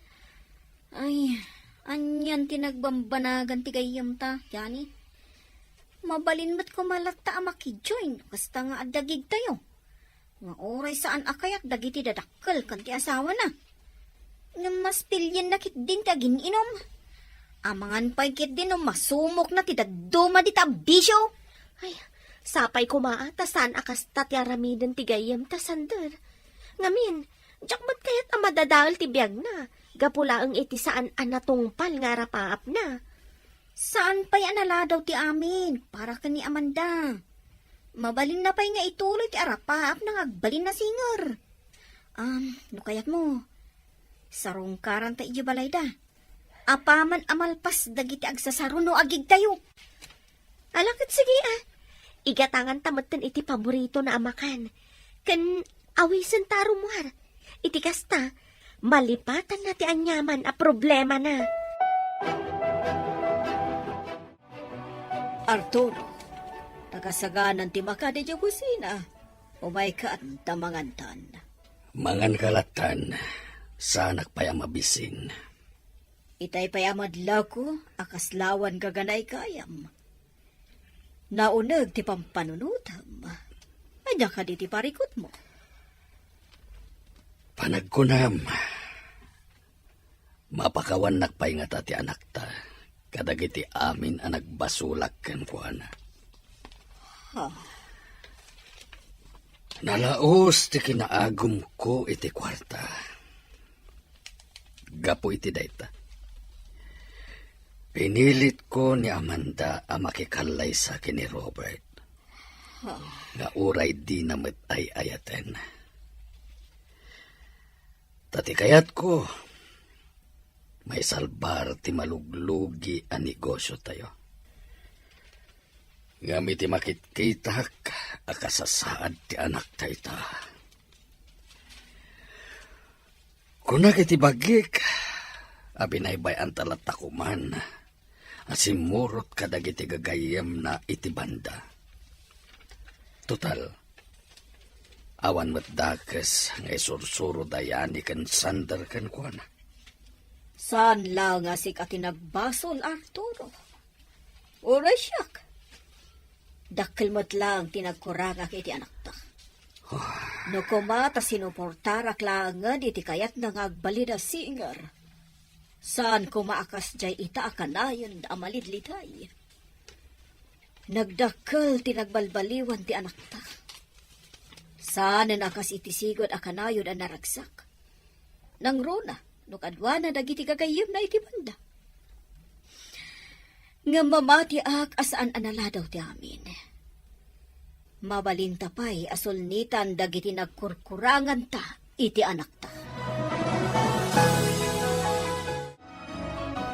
Ay, anian ti nagbambanagan ti gayyemta, Jani? Mabalin met koma latta a makijoin, kasta nga adda gigtayo. Nga uray saan a kayat dagiti dadakkel ken ti asawana. Ngem mas pilienna ketdin ti agin-inom. Amangan pay ketdin no masumokna ti dadduma dita a bisio. Ay, sapay koma a ta saan a kasta ti aramiden ti gayyemta, Sander. Ngamin, diak met kayat a madadael ti biagna, gapu laeng iti saan a natungpal nga arapaapna. Saan pay a naladaw ti amin para ken ni Amanda. Mabalinna pay nga ituloy ti arapaapna nga agbalin a singer. Am, no kayatmo, sarungkaranta idiay balayda. Apaman a malpas dagiti agsasaro no agigtayo. Ala ket sige a. Igatanganta metten iti paboritona a makan. Ken awisenta a rummuar. Iti kasta, malipatanna ti aniaman a problemana. Arturo, nakasaganan ti makadi idiay kusina. Umayka ta mangantan. Manganka lattan, saanak pay a mabisin. Itay pay a madlawko a kaslawan gaganay gayam. Nauneg ti pampanunotem. Ania kadi ti parikutmo? Panagkunam, mapakawannak pay ngata ti anakta kadagiti amin a nagbasolak kenkuana. Ha? Nalaos ti kinaagumko iti kuarta. Gapu iti dayta, pinilitko ni Amanda a makikallaysa ken ni Robert. Ha? Nga uray dina met ay-ayaten. Ta ti kayatko, maisalbar ti maluglugi a negosiotayo. Ngem iti makitkitak a kasasaad ti anakta ita, kunak iti bagik a binaybay-anta latta koman a simmurot kadagiti gagayyemna iti banda. Total, awan met dakes nga isursuro dayta ni ken Sander kenkuana. Saan la nga sika ti nagbasol, Arturo. Uray siak, Dakkel met laeng ti nagkurangak iti anakta. No koma ta sinuportarak laengen iti kayatna nga agbalin a singer, saan koma a kasdiay ita a kanayon a malidliday. Nagdakkel ti nagbalbaliwan ti anakta. Saanen a kas iti sigud a kanayon a naragsak. Nangruna no kaduana dagiti gagayyemna iti banda. Ngem mamatiak a saan a naladaw ti amin. Mabalinta pay a sulnitan dagiti nagkurkuranganta iti anakta.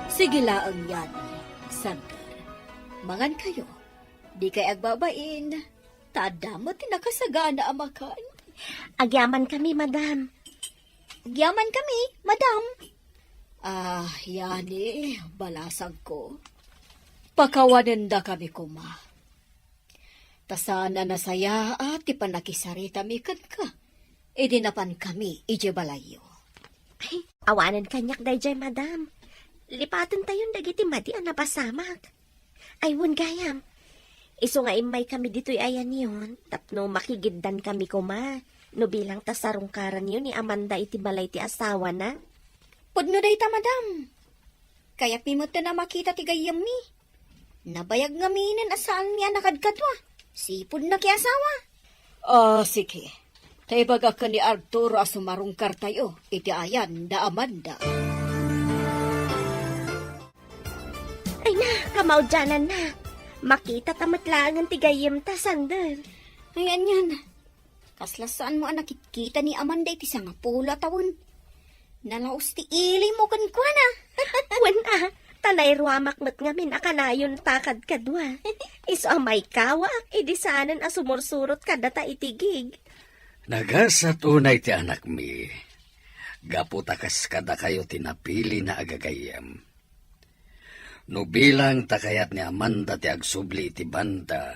Sige laeng, Yani, Sander. Mangankayo. Dikay agbabain. Ta adda met ti nakasagana a makan. Agyamankami, madam. Agyamankami, madam. Ah, Yani, balasagko. Pakawanendakami koma. Ta saan a nasayaat ti pannakisaritami kenka idi napankami idiay balayyo. Ay, awanen kaniak daydiay, madam. Lipatentayon dagiti madi a napasamak. Ay, wen gayam. Isu nga immaykami ditoy a yanion tapno makigiddankami koma no bilang ta sarungkaranyo ni Amanda iti balay ti asawana. Pudno dayta, madam. Kayatmi metten a makita ti gayyemmi. Nabayag ngaminen a saanmi a nakadkadua. Sipud nakiasawa. Ah, sige. Ta ibagak ken ni Arturo a sumarungkartayo iti ayan da Amanda. Ay na, kamaudiananna. Makitata met laengen ti gayyemta, Sander. Ay, anian. Kasla saanmo a nakitkita ni Amanda iti sangapulo a tawen. Nalaus ti ilimmo kenkuana. Wen a, ta nairuamak met ngamin a kanayonta kadkadua. Isu a maikawaak idi saanen a sumursurot kadata iti gig. Nagasat unay ti anakmi, gapu ta kas kadakayo ti napilina a gagayyem. No bilang ta kayat ni Amanda ti agsubli iti banda,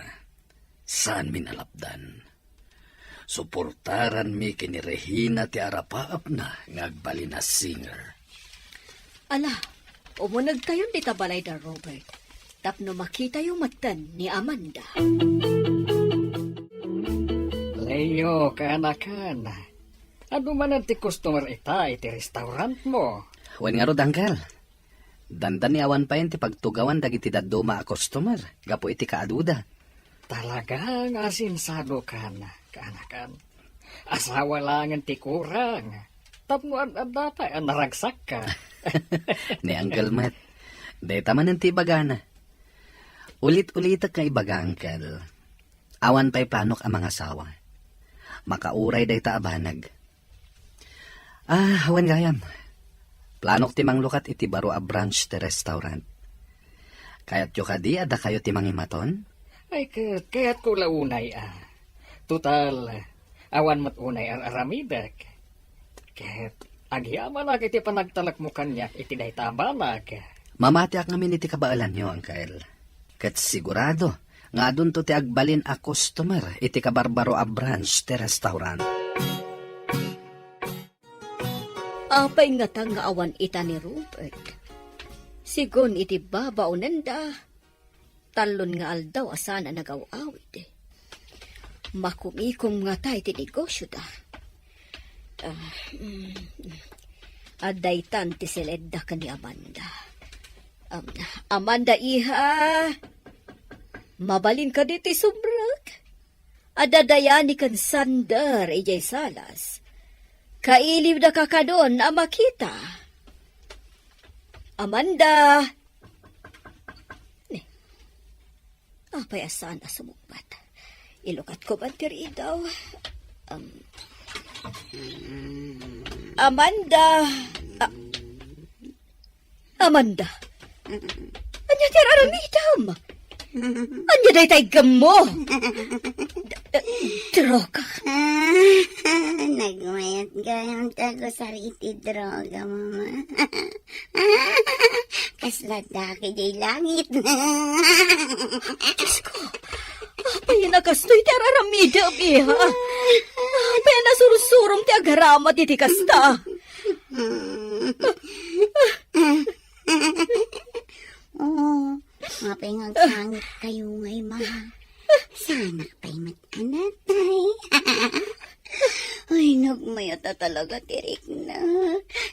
saanmi a lapdan. Suportaranmi ken ni Regina ti arapaapna nga agbalin a singer. Ala, umunegtayon dita balay da Robert, tapno makitayo metten ni Amanda. Leo, kaanakan, adu manen ti customer ita iti restaurantmo? Wen ngarud, Uncle. Dandani awan payen ti pagtugawan dagiti dadduma a customer gapu iti kaaduda. Talaga nga asinsadokan, kaanakan. Asawa laengen ti kurang. Tapno ad-adda pay a naragsakka. Ni Uncle met, dayta manen ti ibagana. Ulit-ulitek nga ibaga, Uncle. Awan pay planok a mangasawa. Makauray dayta a banag. Ah, awan gayam. Planok ti manglukat iti baro a branch ti restaurant. Kayatyo kadi a dakayo ti mangimaton? Ay, ket kayatko la unay a. Total, awan met unay ar-aramidek. Ket agyamanak iti panagtalekmo kaniak iti dayta a banag. Mamatiak ngamin iti kabaelanyo, Uncle. Ket sigurado nga adunto ti agbalin a customer iti kabarbaro a branch ti restaurant. Apay ngata nga awan ita ni Robert? Sigun iti babaonenda, tallon nga aldaw a saan a nagaw-awid. Makumikom ngata iti negosyoda. Ah, mm, adda itan ti siledda ken ni Amanda. Um, Amanda, iha, mabalin kadi ti subrak? Adda da Yani ken Sander idiay salas. Kailiwda kakadon a makita. Amanda! Ni, apay a saan a sumungbat? Ilukatko man ti riidaw. Um, Amanda! A-, Amanda! Ania ti ar-aramidem? Ania dayta iggemmo? D-, eh, droga. Nagmayat gayam ti agusar iti droga, Mama. Kasla dake diay langit. Diyos ko, apay a nakastoy ti ar-aramidem, iha? Apay a nasursurom ti agaramat iti kasta? Oo, apay nga agsangit kayo nga ima? Saanak pay met a natay. Ay, nagmayat a talaga ti rikna.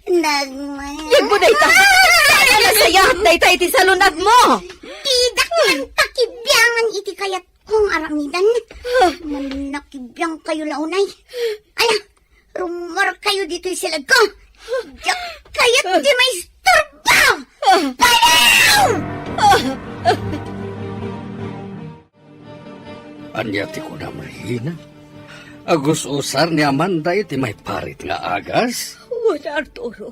Nagmayat. Yegmo dayta. Saan a nasayaat dayta iti salun-atmo? Didak man pakibiangan iti kayatko nga aramidan. Manakibiang kayo la unay. Ala, rummuar kayo ditoy siledko. Diak kayat ti maistorbo. Baliw! Ania ti kunam, Regina? Agus-usar ni Amanda iti maiparit nga agas? Wen, Arturo.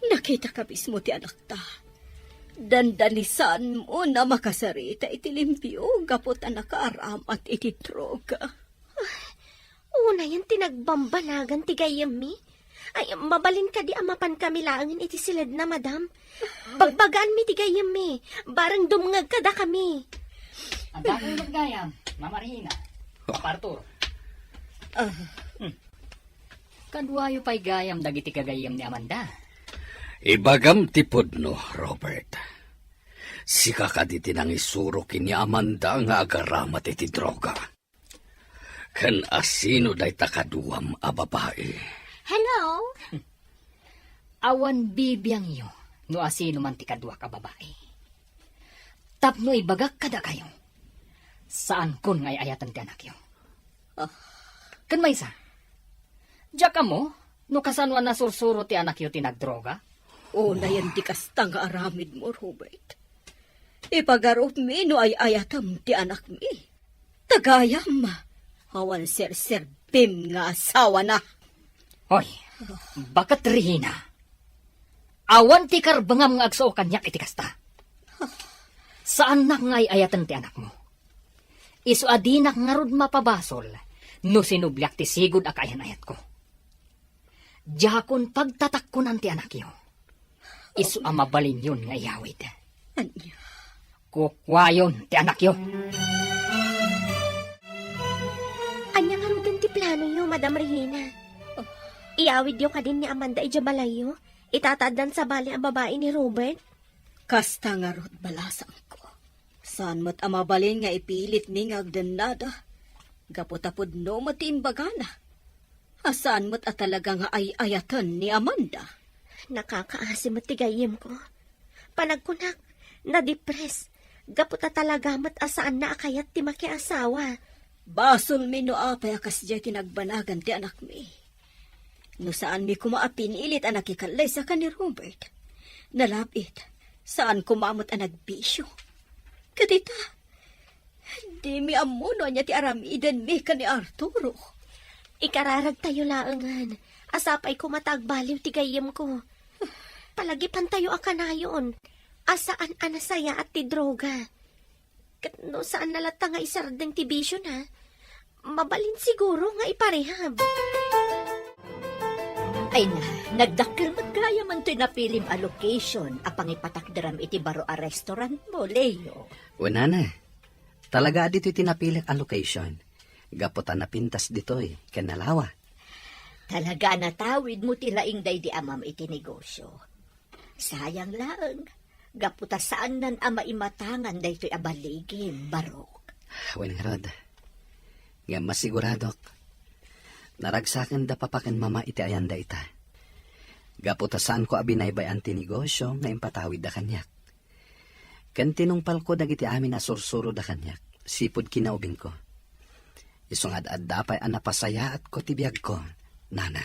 Nakitaka mismo ti anakta. Dandanisanmo a makasarita iti limpio gapu ta nakaaramat iti droga. Unayen ti nagbambanagan ti gayyemmi. Ay, mabalin kadi a mapankami laengen iti siledna, madam? Bagbagaanmi ti gayyemmi. Bareng dumngeg kadakami. Addayo met gayam, Mama Regina, Papa Arturo. Ah. Hmm. Kaduayo pay gayam dagiti gagayyem ni Amanda. Ibagam ti pudno, Robert. Sika kadi ti nangisuro ken ni Amanda nga agaramat iti droga? Ken asino dayta kaduam a babai? Hello? Awan bibiangyo no asino man ti kaduak a babai. Tapno ibagak kadakayo, saankon nga ay-ayaten ti anakyo. Ah. Ken maysa, diak ammo no kasano a nasursuro ti anakyo ti nagdroga? Unayen ti kasta nga aramidmo, Robert. Ipagarupmi no ay-ayatem ti anakmi. Ta gayam, awan serserbim nga asawana. Hoy, baket, Regina. Awan ti karbengam nga agsao kaniak iti kasta. Saannak nga ay-ayaten ti anakmo. Isu a dinak ngarud mapabasol no sinubliak ti sigud a kaayan-ayatko. Diakon pagtatakkonan ti anakyo. Isu a mabalinyon nga iyawid. Ania? Kukuayon ti anakyo. Ania ngaruden ti planoyo, Madam Regina? Iyawidyo kadin ni Amanda idiay balayyo? Ita ta addan sabali a babai ni Robert? Kasta ngarud, balasangko. Saan met a mabalin nga ipilitmi nga agdennada. Gapu ta pudno met ti imbagana. A saan met a talaga nga ay-ayaten ni Amanda. Nakakaasi met ti gayyemko. Panagkunak, nadipres. Gapu ta talaga met a saanna a kayat ti makiasawa. Basolmi no apay a kasdiay ti nagbanagan ti anakmi. No saanmi koma a pinilit a nakikallaysa ken ni Robert, nalabit, saan koma met a nagbisio. Ket ita, dimi ammo no ania ti aramidenmi ken ni Arturo. Ikararagtayo laengen a sapay koma ta agbaliw ti gayyemko. Palagipantayo a kanayon a saan a nasayaat ti droga. Ket no saanna latta nga isardeng ti bisiona, mabalin siguro nga iparehab. Ay na, nagdakkel met gayam ti napilim a location a pangipatakderam iti baro a restaurantmo, Leo. Wen, Nana, talaga a ditoy ti napilek a location. Gapu ta napintas ditoy, ken nalawa. Talaga a natawidmo ti laing daydi amam iti negosio. Sayang laeng, gapu ta saannan a maimatangan daytoy a baligim, Barok. Wen ngarud, ngem masiguradok, naragsaken da papa ken mama iti ayanda ita. Gapu ta saanko a binaybay-an ti negosio nga impatawidda kaniak. Ken tinungpalko dagiti amin a sursuroda kaniak, sipud kinaubingko. Isu nga ad-adda pay a napasayaatko ti biagko, Nana.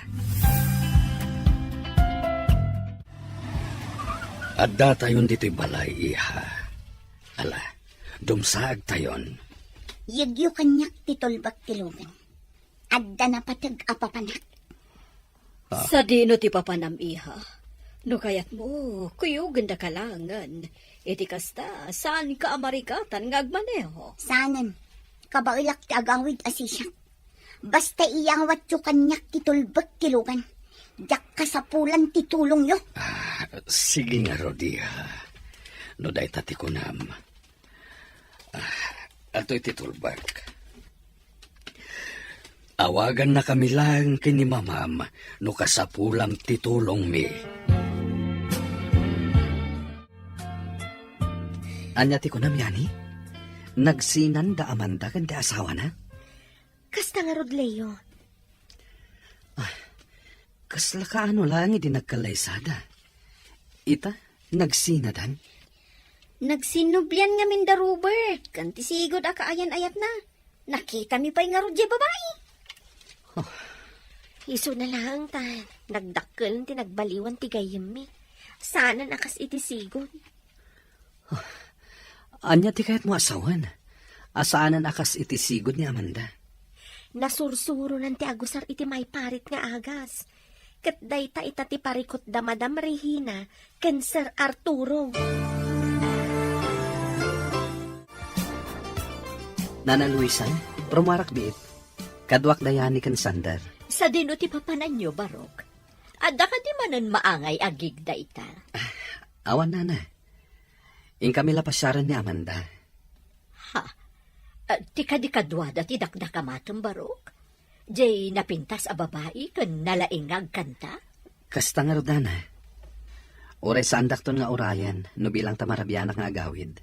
Addatayon ditoy balay, iha. Ala, dumsaagtayon. Yegyo kaniak ti tulbek ti lugan. Adda napateg a papanak. Ah. Sadino ti papanam, iha? No kayatmo, kuyogenda ka laengen. Iti kasta, saanka a marigatan nga agmaneho. Saanen, kabaelak ti agawid a sisiak. Basta iyawatyo kaniak ti tulbek ti lugan. Diak kasapulan ti tulongyo. Ah, sige ngarud, iha. No dayta ti kunam. Ah, atoy ti tulbek. Awagannakami laeng ken ni mamam no kasapulam ti tulongmi. Ania ti kunam, Yanni? Nagsinan da Amanda ken ti asawana? Kasta ngarud, Leo. Kasla kaano laeng idi nagkallaysada? Ita, nagsinadan? Nagsinnublian ngamin da Robert, ken ti sigud a kaayan-ayatna. Nakitami pay ngarud diay babai. Huh. Isuna laeng ta nagdakkel ti nagbaliwan ti gayyemmi. Saanen a kas iti sigud. Ania ti kayatmo a sawen? A saanen a kas iti sigud ni Amanda. Nasursuronan ti agusar iti maiparit nga agas. Ket dayta ita ti parikut da Madam Regina ken Sir Arturo. Nana Luisa, rumuarak biit. Kaduak da Yani ken Sander. Sadino ti papananyo, Barok? Adda kadi manen maangay a gig dayta? Awan, Nana. Inkami la pasiaren ni Amanda. Ha? Ah, ti kadi kaduada ti dakdakamatem, Barok? Jay napintas a babai ken nalaing nga agkanta? Kasta ngarud, Nana. Uray saandakton nga urayen no bilang ta marabianak nga agawid.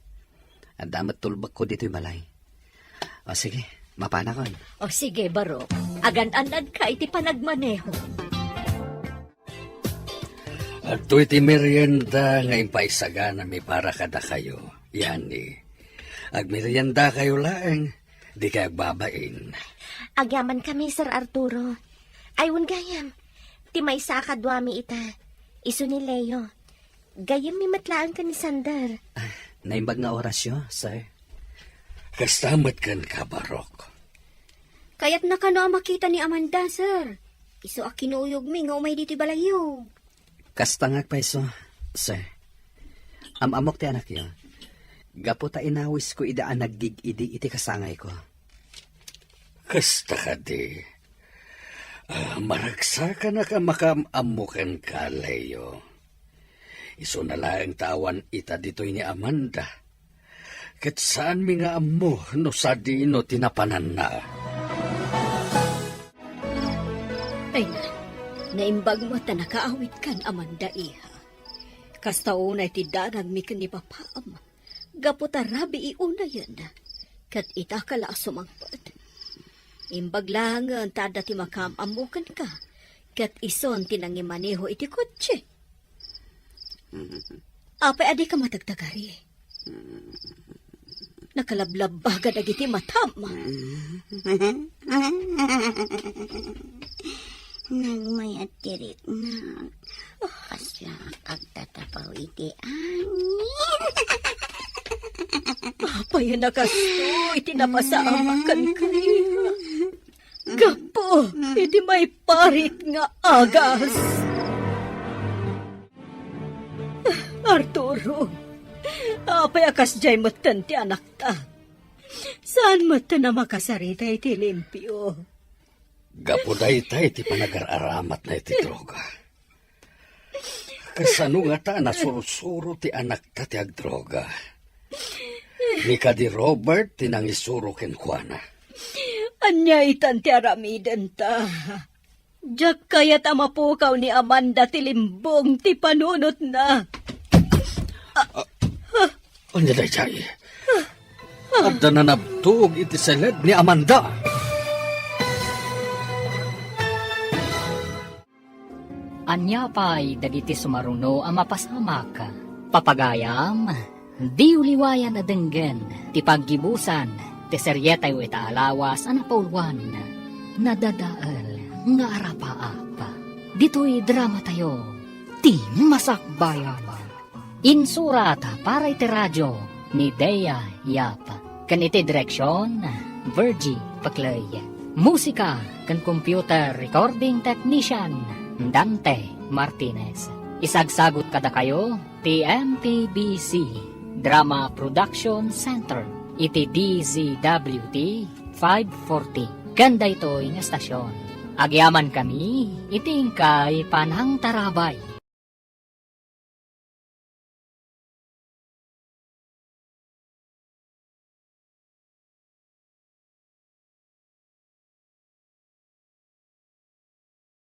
Adda met tulbekko ditoy balay. O sige, mapanakon. O sige, Barok. Agan-annadka iti panagmaneho. Adtoy ti merienda nga impaisaganami para kadakayo, Yani. Agmeriendakayo laeng, dikay agbabain. Agyamankami, Sir Arturo. Ay, wen gayam. Ti maysa a kaduami ita, isu ni Leo. Gayyemmi met laeng ken ni Sander. Ah, naimbag nga orasyo, sir. Kasta met kenka, Barok. Kayatna kano a makita ni Amanda, sir. Isu a kinuyogmi nga umay ditoy balayyo. Kasta nga agpayso, sir. Am-ammok ti anakyo. Gapu ta inawisko ida a naggig-idi iti kasangayko. Kasta kadi. Ah, maragsakanak a makaam-ammo kenka, Leo. Isuna laeng ta awan ita ditoy ni Amanda. Ket saanmi nga ammo no sadino ti napananna. Ay, naimbag met ta nakaawidkan, Amanda, iha. Kasta unay ti danagmi ken ni papaam. Gapu ta rabii unayen, ket ita ka la a sumangpet. Imbag laengen ta adda ti makaam-ammo kenka, ket isun ti nangimaneho iti kotse. Apay a dika matagtagari? Nakalablabbaga dagiti matam. Nagmayat ti riknak. Kasla agtatapaw iti angin. Apay a nakastoy ti napasamak kenka? Gapu iti maiparit nga agas. Arturo, apay a kasdiay metten ti anakta? Saan metten a makasarita iti limpio? Gapu dayta iti panagar-aramatna iti droga. Kasano ngata a nasursuro ti anakta ti agdroga? Ni kadi Robert ti nangisuro kenkuana. Ania itan ti aramidenta? Diak kayat a mapukaw ni Amanda ti limbong ti panunotna. Ania daydiay? Adda nanabtog iti seled ni Amanda. Ania pay dagiti sumaruno a mapasamak? Papagayam, diyo liwayan a denggen ti paggibusan ti serietayo ita a lawas a napauluan, Nadadael nga Arapaap. Ditoy dramatayo, Ti Masakbayan. Insurat para iti radio ni Dea Yap, ken iti direksion, Virgie Paclay. Musika ken computer recording technician, Dante Martinez. Isagsagut kadakayo ti M P B C Drama Production Center iti D Z W T five forty. Ken daytoy nga estasion, agyamankami iti inkay panangtarabay.